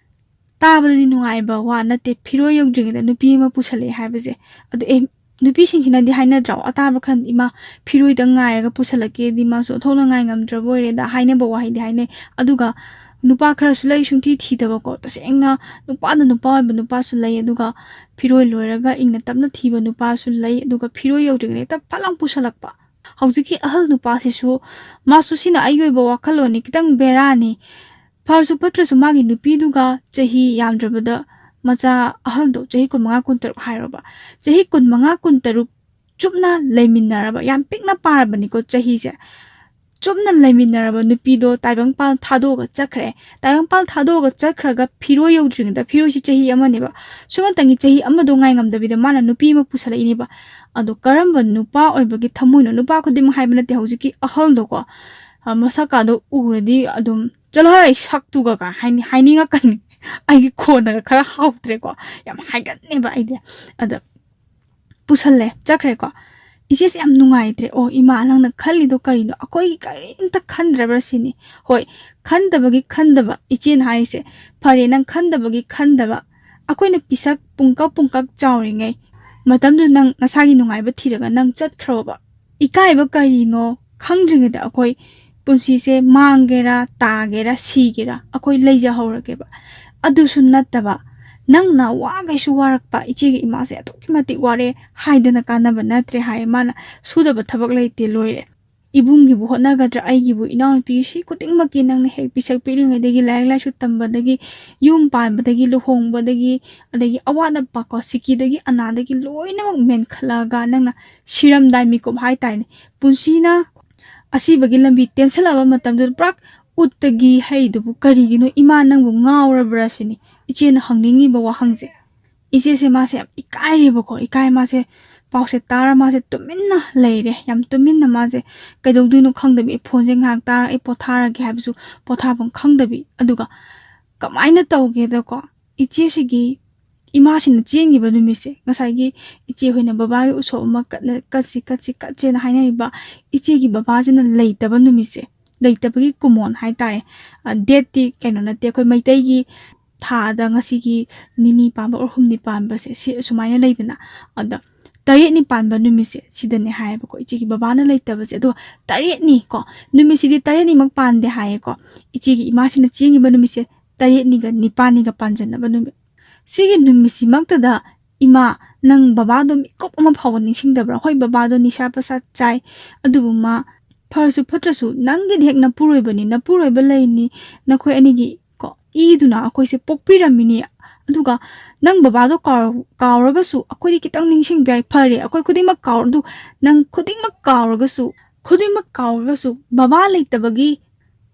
ꯇꯥꯕꯗꯗꯤ ꯅꯨꯡꯉꯥꯏꯕ ꯋꯥ ꯅꯠꯇꯦ, ꯐꯤꯔꯣꯏ ꯌꯧꯗ꯭ꯔꯤꯉꯩꯗ ꯅꯨꯄꯤ ꯑꯃ ꯄꯨꯁꯜꯂꯛꯑꯦ ꯍꯥꯏꯕꯁꯦ꯫ ꯑꯗꯨ ꯑꯦ, ꯅꯨꯄꯤꯁꯤꯡꯁꯤꯅꯗꯤ ꯍꯥꯏꯅꯗ꯭ꯔꯣ, ꯑꯇꯥꯕ ꯈꯔ, "ꯏꯃꯥ, ꯐꯤꯔꯣꯏꯗ ꯉꯥꯏꯔꯒ ꯄꯨꯁꯜꯂꯛꯀꯦꯗꯤ ꯃꯥꯁꯨ ꯑꯣꯟꯊꯣꯛꯅ ꯉꯥꯏ ꯉꯝꯗ꯭ꯔꯕ ꯑꯣꯏꯔꯦꯗ" ꯍꯥꯏꯅꯕ ꯋꯥꯍꯩꯗꯤ ꯍꯥꯏꯅꯩ꯫ ꯑꯗꯨꯒ ꯅꯨꯄꯥ ꯈꯔꯁꯨ ꯂꯩ ꯁꯨꯡꯊꯤ ꯊꯤꯗꯕꯀꯣ, ꯇꯁꯦꯡꯅ ꯅꯨꯄꯥꯅ ꯅꯨꯄꯥ ꯑꯣꯏꯕ ꯅꯨꯄꯥꯁꯨ ꯂꯩ, ꯑꯗꯨꯒ ꯐꯤꯔꯣꯏ ꯂꯣꯏꯔꯒ ꯏꯪꯅ ꯇꯞꯅ ꯊꯤꯕ ꯅꯨꯄꯥꯁꯨ ꯂꯩ, ꯑꯗꯨꯒ ꯐꯤꯔꯣꯏ ꯌꯧꯗ꯭ꯔꯤꯉꯩꯗ ꯍꯦꯛꯇ ꯐꯠ ꯂꯥꯎ ꯄꯨꯁꯜꯂꯛꯄ꯫ ꯍꯧꯖꯤꯛꯀꯤ ꯑꯍꯜ ꯅꯨꯄꯥꯁꯤꯁꯨ ꯃꯥꯁꯨ ꯁꯤꯅ ꯑꯩꯒꯤ ꯑꯣꯏꯕ ꯋꯥꯈꯜꯂꯣꯟꯅꯤ, ꯈꯤꯇꯪ ꯕꯦꯔꯥꯅꯤ꯫ ꯐꯔꯁꯨ ꯐꯠꯇ꯭ꯔꯁꯨ ꯃꯥꯒꯤ ꯅꯨꯄꯤꯗꯨꯒ ꯆꯍꯤ ꯌꯥꯝꯗ꯭ꯔꯕꯗ ꯃꯆꯥ ꯑꯍꯜꯗꯣ ꯆꯍꯤ ꯀꯨꯟꯃꯉꯥ, ꯀꯨꯟꯇꯔꯨꯛ ꯍꯥꯏꯔꯣꯕ, ꯆꯍꯤ ꯀꯨꯟꯃꯉꯥ, ꯀꯨꯟꯇꯔꯨꯛ ꯆꯨꯞꯅ ꯂꯩꯃꯤꯟꯅꯔꯕ, ꯌꯥꯝ ꯄꯤꯛꯅ ꯄꯥꯔꯕꯅꯤꯀꯣ ꯆꯍꯤꯁꯦ, ꯆꯨꯞꯅ ꯂꯩꯃꯤꯟꯅꯔꯕ ꯅꯨꯄꯤꯗꯣ ꯇꯥꯏꯕꯪꯄꯥꯜ ꯊꯥꯗꯣꯛꯑꯒ ꯆꯠꯈ꯭ꯔꯦ꯫ ꯇꯥꯏꯕꯪꯄꯥꯜ ꯊꯥꯗꯣꯛꯑꯒ ꯆꯠꯈ꯭ꯔꯒ ꯐꯤꯔꯣꯏ ꯌꯧꯗ꯭ꯔꯤꯉꯩꯗ, ꯐꯤꯔꯣꯏꯁꯤ ꯆꯍꯤ ꯑꯃꯅꯦꯕ, ꯁꯨꯞꯅꯇꯪꯒꯤ ꯆꯍꯤ ꯑꯃꯗꯣ ꯉꯥꯏꯉꯝꯗꯕꯤꯗ ꯃꯥꯅ ꯅꯨꯄꯤ ꯑꯃ ꯄꯨꯁꯜꯂꯛꯏꯅꯦꯕ꯫ ꯑꯗꯣ ꯀꯔꯝꯕ ꯅꯨꯄꯥ ꯑꯣꯏꯕꯒꯤ ꯊꯃꯣꯏꯅꯣ? ꯅꯨꯄꯥ ꯈꯨꯗꯤꯡꯃꯛ ꯍꯥꯏꯕ ꯅꯠꯇꯦ, ꯍꯧꯖꯤꯛꯀꯤ ꯑꯍꯜꯗꯣꯀꯣ, ꯑ, ꯃꯁꯛꯀꯥꯗꯣ ꯎꯔꯗꯤ ꯑꯗꯨꯝ, "ꯆꯠꯂꯣꯍꯦ, ꯁꯛꯇꯨꯒ" ꯀꯥꯏ ꯍꯥꯏꯅꯤ-, ꯍꯥꯏꯅꯤꯡꯉꯛꯀꯅꯤ꯫ ꯑꯩꯒꯤ ꯈꯣꯟꯅꯒ ꯈꯔ ꯍꯥꯎꯇ꯭ꯔꯦꯀꯣ, ꯌꯥꯝ ꯍꯥꯏꯒꯟꯅꯦꯕ ꯑꯩꯗꯤ꯫ ꯑꯗ ꯄꯨꯁꯜꯂꯦ, ꯆꯠꯈ꯭ꯔꯦꯀꯣ꯫ ꯏꯆꯦꯁꯦ ꯌꯥꯝ ꯅꯨꯡꯉꯥꯏꯇ꯭ꯔꯦ꯫ "ꯑꯣ ꯏꯃꯥ, ꯅꯪꯅ ꯈꯜꯂꯤꯗꯣ ꯀꯔꯤꯅꯣ? ꯑꯩꯈꯣꯏꯒꯤ ꯀꯔꯤꯝꯇ ꯈꯟꯗ꯭ꯔꯕ꯭ꯔꯥ ꯁꯤꯅꯤ?" ꯍꯣꯏ, ꯈꯟꯗꯕꯒꯤ ꯈꯟꯗꯕ, ꯏꯆꯦꯅ ꯍꯥꯏꯔꯤꯁꯦ, "ꯐꯔꯦ, ꯅꯪ ꯈꯟꯗꯕꯒꯤ ꯈꯟꯗꯕ, ꯑꯩꯈꯣꯏꯅ ꯄꯤꯁꯛ ꯄꯨꯡꯀꯛ ꯄꯨꯡꯀꯛ ꯆꯥꯎꯔꯤꯉꯩ ꯃꯇꯝꯗꯨ ꯅꯪ ꯅꯁꯥꯒꯤ ꯅꯨꯡꯉꯥꯏꯕ ꯊꯤꯔꯒ ꯅꯪ ꯆꯠꯈ꯭ꯔꯣꯕ꯫ ꯏꯀꯥꯏꯕ ꯀꯔꯤꯅꯣ ꯈꯪꯗ꯭ꯔꯤꯉꯩꯗ ꯑꯩꯈꯣꯏ ꯄꯨꯟꯁꯤꯁꯦ ꯃꯥꯡꯒꯦꯔꯥ, ꯇꯥꯒꯦꯔꯥ, ꯁꯤꯒꯦꯔꯥ, ꯑꯩꯈꯣꯏ ꯂꯩꯖꯍꯧꯔꯒꯦꯕ꯫ ꯑꯗꯨꯁꯨ ꯅꯠꯇꯕ, ꯅꯪꯅ ꯋꯥꯈꯩꯁꯨ ꯋꯥꯔꯛꯄ, ꯏꯆꯦꯒꯤ ꯏꯃꯥꯁꯦ ꯑꯗꯨꯛꯀꯤ ꯃꯇꯤꯛ ꯋꯥꯔꯦ ꯍꯥꯏꯗꯅ ꯀꯥꯟꯅꯕ ꯅꯠꯇ꯭ꯔꯦ" ꯍꯥꯏꯌꯦ꯫ ꯃꯥꯅ ꯁꯨꯗꯕ ꯊꯕꯛ ꯂꯩꯇꯦ, ꯂꯣꯏꯔꯦ꯫ ꯏꯕꯨꯡꯒꯤꯕꯨ ꯍꯣꯠꯅꯒꯗ꯭ꯔꯥ, ꯑꯩꯒꯤꯕꯨ, ꯏꯅꯥꯎꯅꯨꯄꯤ ꯁꯤ ꯈꯨꯗꯤꯡꯃꯛꯀꯤ ꯅꯪꯅ ꯍꯦꯛ ꯄꯤꯁꯛ ꯄꯤꯛꯂꯤꯉꯩꯗꯒꯤ ꯂꯥꯏꯔꯤꯛ ꯂꯥꯏꯁꯨ ꯇꯝꯕꯗꯒꯤ, ꯌꯨꯝ ꯄꯥꯟꯕꯗꯒꯤ, ꯂꯨꯍꯣꯡꯕꯗꯒꯤ, ꯑꯗꯒꯤ ꯑꯋꯥꯠ ꯑꯄꯥꯀꯣ, ꯁꯤꯀꯤꯗꯒꯤ ꯑꯅꯥꯗꯒꯤ ꯂꯣꯏꯅꯃꯛ ꯃꯦꯟꯈꯠꯂꯛꯑꯒ ꯅꯪꯅ ꯁꯤꯔꯝꯗꯥꯏ ꯃꯤꯀꯨꯞ ꯍꯥꯏꯇꯥꯔꯦꯅꯦ, ꯄꯨꯟꯁꯤꯅ ꯑꯁꯤꯕꯒꯤ ꯂꯝꯕꯤ ꯇꯦꯟꯁꯤꯜꯂꯛꯑꯕ ꯃꯇꯝꯗꯨꯗ ꯄꯨꯔꯥ ꯎꯠꯇꯒꯤ ꯍꯩꯗꯨꯕꯨ ꯀꯔꯤꯒꯤꯅꯣ? ꯏꯃꯥ, ꯅꯪꯕꯨ ꯉꯥꯎꯔꯕ꯭ꯔꯥ ꯁꯤꯅꯤ ꯏꯆꯦꯅ ꯍꯪꯅꯤꯡꯉꯤꯕ ꯋꯥꯍꯪꯁꯦ꯫ ꯏꯆꯦꯁꯦ ꯃꯥꯁꯦ ꯌꯥꯝ ꯏꯀꯥꯏꯔꯦꯕꯀꯣ꯫ ꯏꯀꯥꯏ ꯃꯥꯁꯦ, ꯄꯥꯎꯁꯦ ꯇꯥꯔ ꯃꯥꯁꯦ ꯇꯨꯃꯤꯟꯅ ꯂꯩꯔꯦ, ꯌꯥꯝ ꯇꯨꯃꯤꯟꯅ꯫ ꯃꯥꯁꯦ ꯀꯩꯗꯧꯗꯣꯏꯅꯣ ꯈꯪꯗꯕꯤ, "ꯑꯩ ꯐꯣꯟꯁꯦ ꯉꯥꯏꯍꯥꯛ ꯇꯥꯔ ꯑꯩ ꯄꯣꯊꯥꯔꯒꯦ" ꯍꯥꯏꯕꯁꯨ ꯄꯣꯊꯥꯐꯝ ꯈꯪꯗꯕꯤ꯫ ꯑꯗꯨꯒ ꯀꯃꯥꯏꯅ ꯇꯧꯒꯦꯗꯀꯣ, ꯏꯆꯦꯁꯤꯒꯤ ꯏꯃꯥꯁꯤꯅ ꯆꯦꯟꯈꯤꯕ ꯅꯨꯃꯤꯠꯁꯦ, ꯉꯁꯥꯏꯒꯤ ꯏꯆꯦ ꯍꯣꯏꯅ ꯕꯕꯥꯒꯤ ꯎꯁꯣꯞ ꯑꯃ ꯀꯠꯅ-, ꯀꯠꯁꯤ, ꯀꯠꯁꯤ, ꯀꯠꯁꯦꯅ ꯍꯥꯏꯅꯔꯤꯕ ꯏꯆꯦꯒꯤ ꯕꯕꯥꯁꯤꯅ ꯂꯩꯇꯕ ꯅꯨꯃꯤꯠꯁꯦ, ꯂꯩꯇꯕꯒꯤ ꯀꯨꯃꯣꯟ ꯍꯥꯏꯇꯥꯔꯦ꯫ ꯑ, ꯗꯦꯠꯇꯤ ꯀꯩꯅꯣ ꯅꯠꯇꯦ, ꯑꯩꯈꯣꯏ ꯃꯩꯇꯩꯒꯤ ꯊꯥꯗ ꯉꯁꯤꯒꯤ ꯅꯤꯅꯤ ꯄꯥꯟꯕ or ꯍꯨꯝꯅꯤ ꯄꯥꯟꯕꯁꯦ, ꯁꯤ ꯑꯁꯨꯃꯥꯏꯅ ꯂꯩꯗꯅ꯫ ꯑꯗ ꯇꯔꯦꯠꯅꯤ ꯄꯥꯟꯕ ꯅꯨꯃꯤꯠꯁꯦ ꯁꯤꯗꯅꯦ ꯍꯥꯏꯌꯦꯕꯀꯣ, ꯏꯆꯦꯒꯤ ꯕꯕꯥꯅ ꯂꯩꯇꯕꯁꯦ꯫ ꯑꯗꯣ ꯇꯔꯦꯠꯅꯤ ꯀꯣ, ꯅꯨꯃꯤꯠꯁꯤꯗꯤ ꯇꯔꯦꯠꯅꯤꯃꯛ ꯄꯥꯟꯗꯦ ꯍꯥꯏꯌꯦꯀꯣ꯫ ꯏꯆꯦꯒꯤ ꯏꯃꯥꯁꯤꯅ ꯆꯦꯟꯈꯤꯕ ꯅꯨꯃꯤꯠꯁꯦ ꯇꯔꯦꯠꯅꯤꯒ ꯅꯤꯄꯥꯜꯅꯤꯒ ꯄꯥꯟꯖꯟꯅꯕ ꯅꯨꯃꯤꯠ꯫ ꯁꯤꯒꯤ ꯅꯨꯃꯤꯠꯁꯤꯃꯛꯇꯗ, "ꯏꯃꯥ, ꯅꯪ ꯕꯕꯥꯗꯣ ꯃꯤꯀꯨꯞ ꯑꯃ ꯐꯥꯎꯕ ꯅꯤꯡꯁꯤꯡꯗꯕ꯭ꯔꯥ? ꯍꯣꯏ, ꯕꯕꯥꯗꯣ ꯅꯤꯁꯥ ꯄꯁꯥ ꯆꯥꯏ, ꯑꯗꯨꯕꯨ ꯃꯥ ꯐꯔꯁꯨ ꯐꯠꯇ꯭ꯔꯁꯨ ꯅꯪꯒꯤꯗꯤ ꯍꯦꯛ ꯅꯄꯨꯔꯣꯏꯕꯅꯤ, ꯅꯄꯨꯔꯣꯏꯕ ꯂꯩꯔꯤꯅꯤ, ꯅꯈꯣꯏ ꯑꯅꯤꯒꯤ ꯀꯣ ꯏꯗꯨꯅ ꯑꯩꯈꯣꯏꯁꯦ ꯄꯣꯛꯄꯤꯔꯝꯃꯤꯅꯤ꯫ ꯑꯗꯨꯒ ꯅꯪ ꯕꯕꯥꯗꯣ ꯀꯥꯎ-, ꯀꯥꯎꯔꯒꯁꯨ ꯑꯩꯈꯣꯏꯗꯤ ꯈꯤꯇꯪ ꯅꯤꯡꯁꯤꯡꯕ ꯌꯥꯏ꯫ ꯐꯔꯦ, ꯑꯩꯈꯣꯏ ꯈꯨꯗꯤꯡꯃꯛ ꯀꯥꯎ-, ꯑꯗꯨ ꯅꯪ ꯈꯨꯗꯤꯡꯃꯛ ꯀꯥꯎꯔꯒꯁꯨ, ꯈꯨꯗꯤꯡꯃꯛ ꯀꯥꯎꯔꯒꯁꯨ ꯕꯕꯥ ꯂꯩꯇꯕꯒꯤ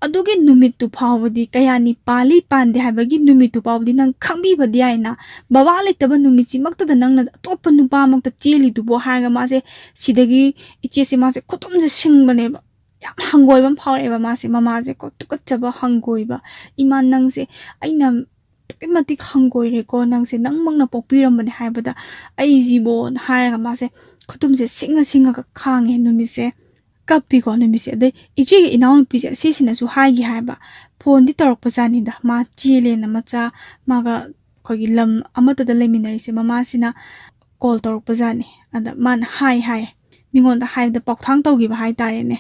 ꯑꯗꯨꯒꯤ ꯅꯨꯃꯤꯠꯇꯨ ꯐꯥꯎꯕꯗꯤ, ꯀꯌꯥꯅꯤ ꯄꯥꯜꯂꯤ ꯄꯥꯟꯗꯦ ꯍꯥꯏꯕꯒꯤ ꯅꯨꯃꯤꯠꯇꯨ ꯐꯥꯎꯕꯗꯤ ꯅꯪ ꯈꯪꯕꯤꯕꯗꯤ ꯌꯥꯏꯅ꯫ ꯕꯕꯥ ꯂꯩꯇꯕ ꯅꯨꯃꯤꯠꯁꯤꯃꯛꯇꯗ ꯅꯪꯅ ꯑꯇꯣꯞꯄ ꯅꯨꯄꯥꯃꯛꯇ ꯆꯦꯜꯂꯤꯗꯨꯕꯣ ꯍꯥꯏꯔꯒ ꯃꯥꯁꯦ ꯁꯤꯗꯒꯤ ꯏꯆꯦꯁꯦ ꯃꯥꯁꯦ ꯈꯨꯇꯨꯝꯁꯦ ꯁꯤꯡꯕꯅꯦꯕ꯫ ꯌꯥꯝ ꯍꯪꯒꯣꯏꯕ ꯑꯃ ꯐꯥꯎꯔꯛꯑꯦꯕ ꯃꯥꯁꯦ, ꯃꯃꯥꯁꯦ ꯀꯣ, ꯇꯨꯀꯠꯆꯕ ꯍꯪꯒꯣꯏꯕ꯫ "ꯏꯃꯥ, ꯅꯪꯁꯦ ꯑꯩꯅ ꯑꯗꯨꯛꯀꯤ ꯃꯇꯤꯛ ꯍꯪꯒꯣꯏꯔꯦꯀꯣ, ꯅꯪꯁꯦ ꯅꯪꯃꯛꯅ ꯄꯣꯛꯄꯤꯔꯝꯕꯅꯦ ꯍꯥꯏꯕꯗ ꯑꯩꯁꯤꯕꯣꯅ" ꯍꯥꯏꯔꯒ ꯃꯥꯁꯦ ꯈꯨꯇꯨꯝꯁꯦ ꯁꯤꯡꯉ ꯁꯤꯡꯉꯒ ꯈꯥꯡꯉꯦ ꯅꯨꯃꯤꯠꯁꯦ꯫ ꯀꯞꯄꯤꯀꯣ ꯅꯨꯃꯤꯠꯁꯦ꯫ ꯑꯗꯩ ꯏꯆꯦꯒꯤ ꯏꯅꯥꯎꯅꯨꯄꯤꯁꯦ ꯑꯁꯤꯁꯤꯅꯁꯨ ꯍꯥꯏꯒꯦ ꯍꯥꯏꯕ, ꯐꯣꯟꯗꯤ ꯇꯧꯔꯛꯄꯖꯥꯠꯅꯤꯗ, ꯃꯥ ꯆꯦꯜꯂꯦꯅ, ꯃꯆꯥ ꯃꯥꯒ ꯑꯩꯈꯣꯏꯒꯤ ꯂꯝ ꯑꯃꯠꯇꯗ ꯂꯩꯃꯤꯟꯅꯔꯤꯁꯦ ꯃꯃꯥꯁꯤꯅ ꯀꯣꯜ ꯇꯧꯔꯛꯄꯖꯥꯠꯅꯤ꯫ ꯑꯗ ꯃꯥꯅ ꯍꯥꯏ ꯍꯥꯏ, ꯃꯤꯉꯣꯟꯗ ꯍꯥꯏꯕꯗ ꯄꯥꯎꯊꯥꯡ ꯇꯧꯈꯤꯕ ꯍꯥꯏꯇꯥꯔꯦꯅꯦ,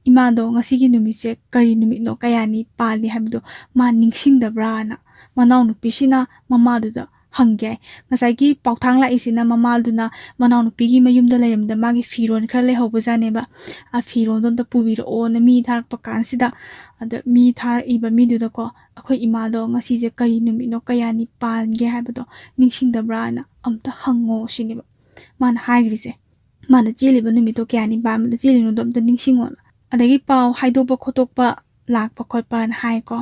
"ꯏꯃꯥꯗꯣ ꯉꯁꯤꯒꯤ ꯅꯨꯃꯤꯠꯁꯦ ꯀꯔꯤ ꯅꯨꯃꯤꯠꯅꯣ, ꯀꯌꯥꯅꯤ ꯄꯥꯜꯂꯤ ꯍꯥꯏꯕꯗꯣ ꯃꯥ ꯅꯤꯡꯁꯤꯡꯗꯕ꯭ꯔꯥꯅ?" ꯃꯅꯥꯎꯅꯨꯄꯤꯁꯤꯅ ꯃꯃꯥꯗꯨꯗ ꯍꯪꯒꯦ꯫ ꯉꯁꯥꯏꯒꯤ ꯄꯥꯎꯊꯥꯡ ꯂꯥꯛꯏꯁꯤꯅ ꯃꯃꯥꯗꯨꯅ ꯃꯅꯥꯎꯅꯨꯄꯤꯒꯤ ꯃꯌꯨꯝꯗ ꯂꯩꯔꯝꯕꯗ ꯃꯥꯒꯤ ꯐꯤꯔꯣꯜ ꯈꯔ ꯂꯩꯍꯧꯕꯖꯥꯠꯅꯦꯕ꯫ "ꯑ, ꯐꯤꯔꯣꯜꯗꯣ ꯑꯝꯇ ꯄꯨꯕꯤꯔꯛꯑꯣꯅ" ꯃꯤ ꯊꯥꯔꯛꯄ ꯀꯥꯟꯁꯤꯗ, ꯑꯗ ꯃꯤ ꯊꯥꯔꯛꯏꯕ ꯃꯤꯗꯨꯗꯀꯣ, "ꯑꯩꯈꯣꯏ ꯏꯃꯥꯗꯣ ꯉꯁꯤꯁꯦ ꯀꯔꯤ ꯅꯨꯃꯤꯠꯅꯣ, ꯀꯌꯥꯅꯤ ꯄꯥꯟꯒꯦ ꯍꯥꯏꯕꯗꯣ ꯅꯤꯡꯁꯤꯡꯗꯕ꯭ꯔꯥꯅ ꯑꯝꯇ ꯍꯪꯉꯣ" ꯁꯤꯅꯦꯕ ꯃꯥꯅ ꯍꯥꯏꯈ꯭ꯔꯤꯁꯦ꯫ ꯃꯥꯅ ꯆꯦꯜꯂꯤꯕ ꯅꯨꯃꯤꯠꯇꯣ ꯀꯌꯥꯅꯤ ꯄꯥꯟꯕꯗ ꯆꯦꯜꯂꯤꯅꯣꯗꯣ ꯑꯝꯇ ꯅꯤꯡꯁꯤꯡꯉꯣꯅ꯫ ꯑꯗꯒꯤ ꯄꯥꯎ ꯍꯥꯏꯗꯣꯛꯄ ꯈꯣꯠꯇꯣꯛꯄ ꯂꯥꯛꯄ ꯈꯣꯠꯄꯅ ꯍꯥꯏꯀꯣ꯫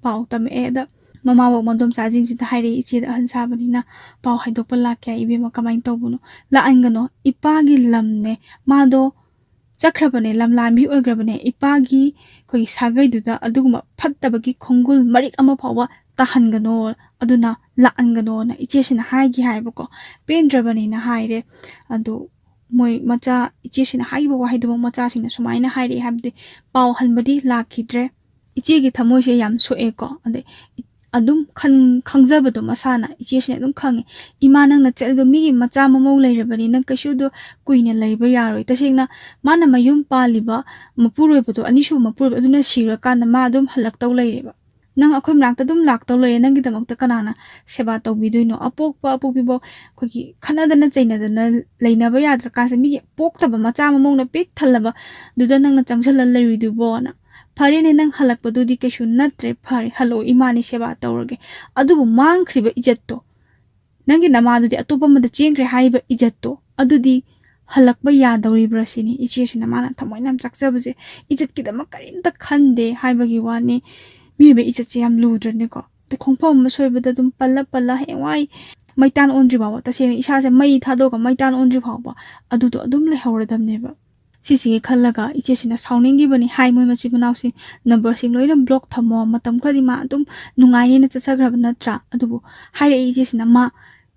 ꯄꯥꯎ ꯇꯝꯃꯛꯑꯦ꯫ ꯑꯗ ꯃꯃꯥꯕꯣꯛ ꯃꯗꯣꯝꯆꯥꯁꯤꯡꯁꯤꯗ ꯍꯥꯏꯔꯛꯏ, "ꯏꯆꯦꯗ ꯑꯍꯟ ꯁꯥꯕꯅꯤꯅ ꯄꯥꯎ ꯍꯥꯏꯗꯣꯛꯄ ꯂꯥꯛꯀꯦ ꯍꯥꯏ, ꯏꯕꯦꯝꯃ, ꯀꯃꯥꯏꯅ ꯇꯧꯕꯅꯣ?" "ꯂꯥꯛꯍꯟꯒꯅꯣ, ꯏꯄꯥꯒꯤ ꯂꯝꯅꯦ, ꯃꯥꯗꯣ ꯆꯠꯈ꯭ꯔꯕꯅꯦ, ꯂꯝꯂꯥꯟꯕꯤ ꯑꯣꯏꯈ꯭ꯔꯕꯅꯦ, ꯏꯄꯥꯒꯤ ꯑꯩꯈꯣꯏꯒꯤ ꯁꯥꯒꯩꯗꯨꯗ ꯑꯗꯨꯒꯨꯝꯕ ꯐꯠꯇꯕꯒꯤ ꯈꯣꯡꯒꯨꯜ ꯃꯔꯤꯛ ꯑꯃ ꯐꯥꯎꯕ ꯇꯥꯍꯟꯒꯅꯣ, ꯑꯗꯨꯅ ꯂꯥꯛꯍꯟꯒꯅꯣꯅ" ꯏꯆꯦꯁꯤꯅ ꯍꯥꯏꯒꯦ ꯍꯥꯏꯕꯀꯣ꯫ ꯄꯦꯟꯗ꯭ꯔꯕꯅꯤꯅ ꯍꯥꯏꯔꯦ꯫ ꯑꯗꯨ ꯃꯣꯏ ꯃꯆꯥ, ꯏꯆꯦꯁꯤꯅ ꯍꯥꯏꯈꯤꯕ ꯋꯥꯍꯩꯗꯨꯃꯛ ꯃꯆꯥꯁꯤꯡꯅ ꯁꯨꯃꯥꯏꯅ ꯍꯥꯏꯔꯛꯑꯦ, ꯍꯥꯏꯕꯗꯤ ꯄꯥꯎ ꯍꯟꯕꯗꯤ ꯂꯥꯛꯈꯤꯗ꯭ꯔꯦ꯫ ꯏꯆꯦꯒꯤ ꯊꯃꯣꯏꯁꯦ ꯌꯥꯝ ꯁꯣꯛꯑꯦꯀꯣ꯫ ꯑꯗꯩ ꯑꯗꯨꯝ ꯈꯟ-, ꯈꯪꯖꯕꯗꯣ ꯃꯁꯥꯅ, ꯏꯆꯦꯁꯤꯅ ꯑꯗꯨꯝ ꯈꯪꯉꯦ꯫ "ꯏꯃꯥ, ꯅꯪꯅ ꯆꯠꯂꯤꯗꯣ ꯃꯤꯒꯤ ꯃꯆꯥ ꯃꯃꯧ ꯂꯩꯔꯕꯅꯤꯅ ꯀꯩꯁꯨ ꯑꯗꯨ ꯀꯨꯏꯅ ꯂꯩꯕ ꯌꯥꯔꯣꯏ꯫ ꯇꯁꯦꯡꯅ ꯃꯥꯅ ꯃꯌꯨꯝ ꯄꯥꯜꯂꯤꯕ ꯃꯄꯨꯔꯣꯏꯕꯗꯣ, ꯑꯅꯤꯁꯨꯕ ꯃꯄꯨꯔꯣꯏꯕ ꯑꯗꯨꯅ ꯁꯤꯔꯀꯥꯟꯗ ꯃꯥ ꯑꯗꯨꯝ ꯍꯜꯂꯛꯇꯧ ꯂꯩꯔꯦꯕ꯫ ꯅꯪ ꯑꯩꯈꯣꯏ ꯃꯅꯥꯛꯇ ꯑꯗꯨꯝ ꯂꯥꯛꯇꯧ ꯂꯩꯔꯦ, ꯅꯪꯒꯤꯗꯃꯛꯇ ꯀꯅꯥꯅ ꯁꯦꯕꯥ ꯇꯧꯕꯤꯗꯣꯏꯅꯣ? ꯑꯄꯣꯛꯄ ꯑꯄꯣꯛꯄꯤꯕꯧ ꯑꯩꯈꯣꯏꯒꯤ ꯈꯠꯅꯗꯅ ꯆꯩꯅꯗꯅ ꯂꯩꯅꯕ ꯌꯥꯗ꯭ꯔꯀꯥꯟꯁꯤꯗ, ꯃꯤꯒꯤ ꯄꯣꯛꯇꯕ ꯃꯆꯥ ꯑꯃ ꯃꯑꯣꯡꯗ ꯄꯤꯛ ꯊꯜꯂꯕꯗꯨꯗ ꯅꯪꯅ ꯆꯪꯁꯤꯜꯂ ꯂꯩꯔꯨꯏꯗꯨꯕꯣꯅ꯫ ꯐꯔꯦꯅꯦ, ꯅꯪ ꯍꯜꯂꯛꯄꯗꯨꯗꯤ ꯀꯩꯁꯨ ꯅꯠꯇ꯭ꯔꯦ, ꯐꯔꯦ, ꯍꯜꯂꯛꯑꯣ, ꯏꯃꯥꯅꯤ ꯁꯦꯕꯥ ꯇꯧꯔꯒꯦ꯫ ꯑꯗꯨꯕꯨ ꯃꯥꯡꯈ꯭ꯔꯤꯕ ꯏꯖꯠꯇꯣ, ꯅꯪꯒꯤ ꯅꯃꯥꯗꯨꯗꯤ ꯑꯇꯣꯞꯄ ꯑꯃꯗ ꯆꯦꯟꯈ꯭ꯔꯦ ꯍꯥꯏꯔꯤꯕ ꯏꯖꯠꯇꯣ, ꯑꯗꯨꯗꯤ ꯍꯜꯂꯛꯄ ꯌꯥꯗꯧꯔꯤꯕ꯭ꯔꯥ ꯁꯤꯅꯤ ꯏꯆꯦꯁꯤꯅ ꯃꯥꯅ ꯊꯃꯣꯏꯅ ꯌꯥꯝ ꯆꯥꯛꯆꯕꯁꯦ꯫ ꯏꯖꯠꯀꯤꯗꯃꯛ ꯀꯔꯤꯝꯇ ꯈꯟꯗꯦ ꯍꯥꯏꯕꯒꯤ ꯋꯥꯅꯤ꯫ ꯃꯤꯑꯣꯏꯕ ꯏꯖꯠꯁꯦ ꯌꯥꯝ ꯂꯨꯗ꯭ꯔꯅꯦꯀꯣ? ꯑꯗꯩ ꯈꯣꯡꯐꯝ ꯑꯃ ꯁꯣꯏꯕꯗ ꯑꯗꯨꯝ ꯄꯜꯂ ꯄꯜꯂ ꯍꯌꯦꯡꯋꯥꯏ ꯃꯩꯇꯥꯟ ꯑꯣꯟꯗ꯭ꯔꯤ ꯐꯥꯎꯕ, ꯇꯁꯦꯡꯅ ꯏꯁꯥꯁꯦ ꯃꯩ ꯊꯥꯗꯣꯛꯑꯒ ꯃꯩꯇꯥꯟ ꯑꯣꯟꯗ꯭ꯔꯤ ꯐꯥꯎꯕ ꯑꯗꯨꯗꯣ ꯑꯗꯨꯝ ꯂꯩꯍꯧꯔꯗꯕꯅꯦꯕ꯫ ꯁꯤꯁꯤꯒꯤ ꯈꯜꯂꯒ ꯏꯆꯦꯁꯤꯅ ꯁꯥꯎꯅꯤꯡꯈꯤꯕꯅꯤ꯫ ꯍꯥꯏ, ꯃꯣꯏ ꯃꯆꯤꯟ ꯃꯅꯥꯎꯁꯤ ꯅꯝꯕꯔꯁꯤꯡ ꯂꯣꯏꯅ ꯕ꯭ꯂꯣꯛ ꯊꯝꯃꯣ, ꯃꯇꯝ ꯈꯔꯗꯤ ꯃꯥ ꯑꯗꯨꯝ ꯅꯨꯡꯉꯥꯏꯅꯦꯅ ꯆꯠꯆꯈ꯭ꯔꯕ ꯅꯠꯇ꯭ꯔꯥ? ꯑꯗꯨꯕꯨ ꯍꯥꯏꯔꯛꯏ ꯏꯆꯦꯁꯤꯅ, ꯃꯥ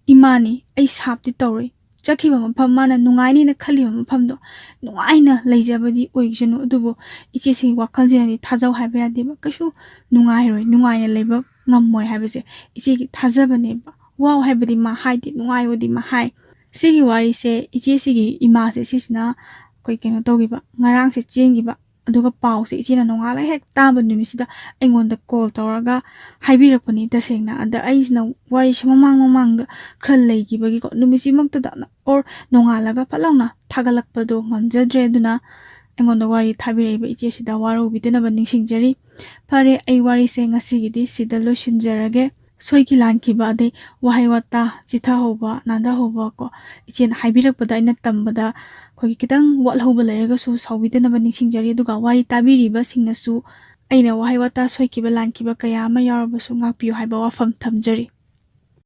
ꯏꯃꯥꯅꯤ, ꯑꯩ ꯁꯥꯞꯇꯤ ꯇꯧꯔꯣꯏ, ꯆꯠꯈꯤꯕ ꯃꯐꯝ, ꯃꯥꯅ ꯅꯨꯡꯉꯥꯏꯅꯦꯅ ꯈꯜꯂꯤꯕ ꯃꯐꯝꯗꯣ ꯅꯨꯡꯉꯥꯏꯅ ꯂꯩꯖꯕꯗꯤ ꯑꯣꯏꯖꯅꯨ, ꯑꯗꯨꯕꯨ ꯏꯆꯦꯁꯤꯒꯤ ꯋꯥꯈꯜꯁꯤꯅꯗꯤ ꯊꯥꯖꯧ ꯍꯥꯏꯕ ꯌꯥꯗꯦꯕ꯫ ꯀꯩꯁꯨ ꯅꯨꯡꯉꯥꯏꯔꯣꯏ, ꯅꯨꯡꯉꯥꯏꯅ ꯂꯩꯕ ꯉꯝꯃꯣꯏ ꯍꯥꯏꯕꯁꯦ ꯏꯆꯦꯒꯤ ꯊꯥꯖꯕꯅꯦꯕ꯫ ꯋꯥꯎ ꯍꯥꯏꯕꯗꯤ ꯃꯥ ꯍꯥꯏꯗꯦ, ꯅꯨꯡꯉꯥꯏꯌꯣꯗꯤ ꯃꯥ ꯍꯥꯏ꯫ ꯁꯤꯒꯤ ꯋꯥꯔꯤꯁꯦ ꯏꯆꯦꯁꯤꯒꯤ ꯏꯃꯥꯁꯦ ꯁꯤꯁꯤꯅ ꯑꯩꯈꯣꯏ ꯀꯩꯅꯣ ꯇꯧꯈꯤꯕ, ꯉꯔꯥꯡꯁꯦ ꯆꯦꯟꯈꯤꯕ, ꯑꯗꯨꯒ ꯄꯥꯎꯁꯦ ꯏꯆꯦꯅ ꯅꯣꯡꯉꯥꯜꯂ ꯍꯦꯛ ꯇꯥꯕ ꯅꯨꯃꯤꯠꯁꯤꯗ ꯑꯩꯉꯣꯟꯗ ꯀꯣꯜ ꯇꯧꯔꯒ ꯍꯥꯏꯕꯤꯔꯛꯄꯅꯤ꯫ ꯇꯁꯦꯡꯅ ꯑꯗ ꯑꯩꯁꯤꯅ ꯋꯥꯔꯤꯁꯦ ꯃꯃꯥꯡ ꯃꯃꯥꯡꯗ ꯈꯔ ꯂꯩꯈꯤꯕꯒꯤꯀꯣ, ꯅꯨꯃꯤꯠꯁꯤꯃꯛꯇꯗ ꯑꯣꯔ ꯅꯣꯡꯉꯥꯜꯂꯒ ꯐꯠ ꯂꯥꯎꯅ ꯊꯥꯒꯠꯂꯛꯄꯗꯣ ꯉꯝꯖꯗ꯭ꯔꯦ꯫ ꯑꯗꯨꯅ ꯑꯩꯉꯣꯟꯗ ꯋꯥꯔꯤ ꯊꯥꯕꯤꯔꯛꯏꯕ ꯏꯆꯦꯁꯤꯗ ꯋꯥꯔꯧꯕꯤꯗꯅꯕ ꯅꯤꯡꯁꯤꯡꯖꯔꯤ꯫ ꯐꯔꯦ, ꯑꯩ ꯋꯥꯔꯤꯁꯦ ꯉꯁꯤꯒꯤꯗꯤ ꯁꯤꯗ ꯂꯣꯏꯁꯤꯟꯖꯔꯒꯦ꯫ ꯁꯣꯏꯈꯤ ꯂꯥꯟꯈꯤꯕ, ꯑꯗꯩ ꯋꯥꯍꯩ ꯋꯥꯇꯥ ꯆꯤꯊꯍꯧꯕ, ꯅꯥꯟꯊꯍꯧꯕ ꯀꯣ, ꯏꯆꯦꯅ ꯍꯥꯏꯕꯤꯔꯛꯄꯗ ꯑꯩꯅ ꯇꯝꯕꯗ ꯑꯩꯈꯣꯏꯒꯤ ꯈꯤꯇꯪ ꯋꯥꯠꯍꯧꯕ ꯂꯩꯔꯒꯁꯨ ꯁꯥꯎꯕꯤꯗꯅꯕ ꯅꯤꯡꯁꯤꯡꯖꯔꯤ꯫ ꯑꯗꯨꯒ ꯋꯥꯔꯤ ꯇꯥꯕꯤꯔꯤꯕꯁꯤꯡꯅꯁꯨ ꯑꯩꯅ ꯋꯥꯍꯩ ꯋꯥꯇꯥ ꯁꯣꯏꯈꯤꯕ ꯂꯥꯟꯈꯤꯕ ꯀꯌꯥ ꯑꯃ ꯌꯥꯎꯔꯕꯁꯨ ꯉꯥꯛꯄꯤꯌꯨ ꯍꯥꯏꯕ ꯋꯥꯐꯝ ꯊꯝꯖꯔꯤ꯫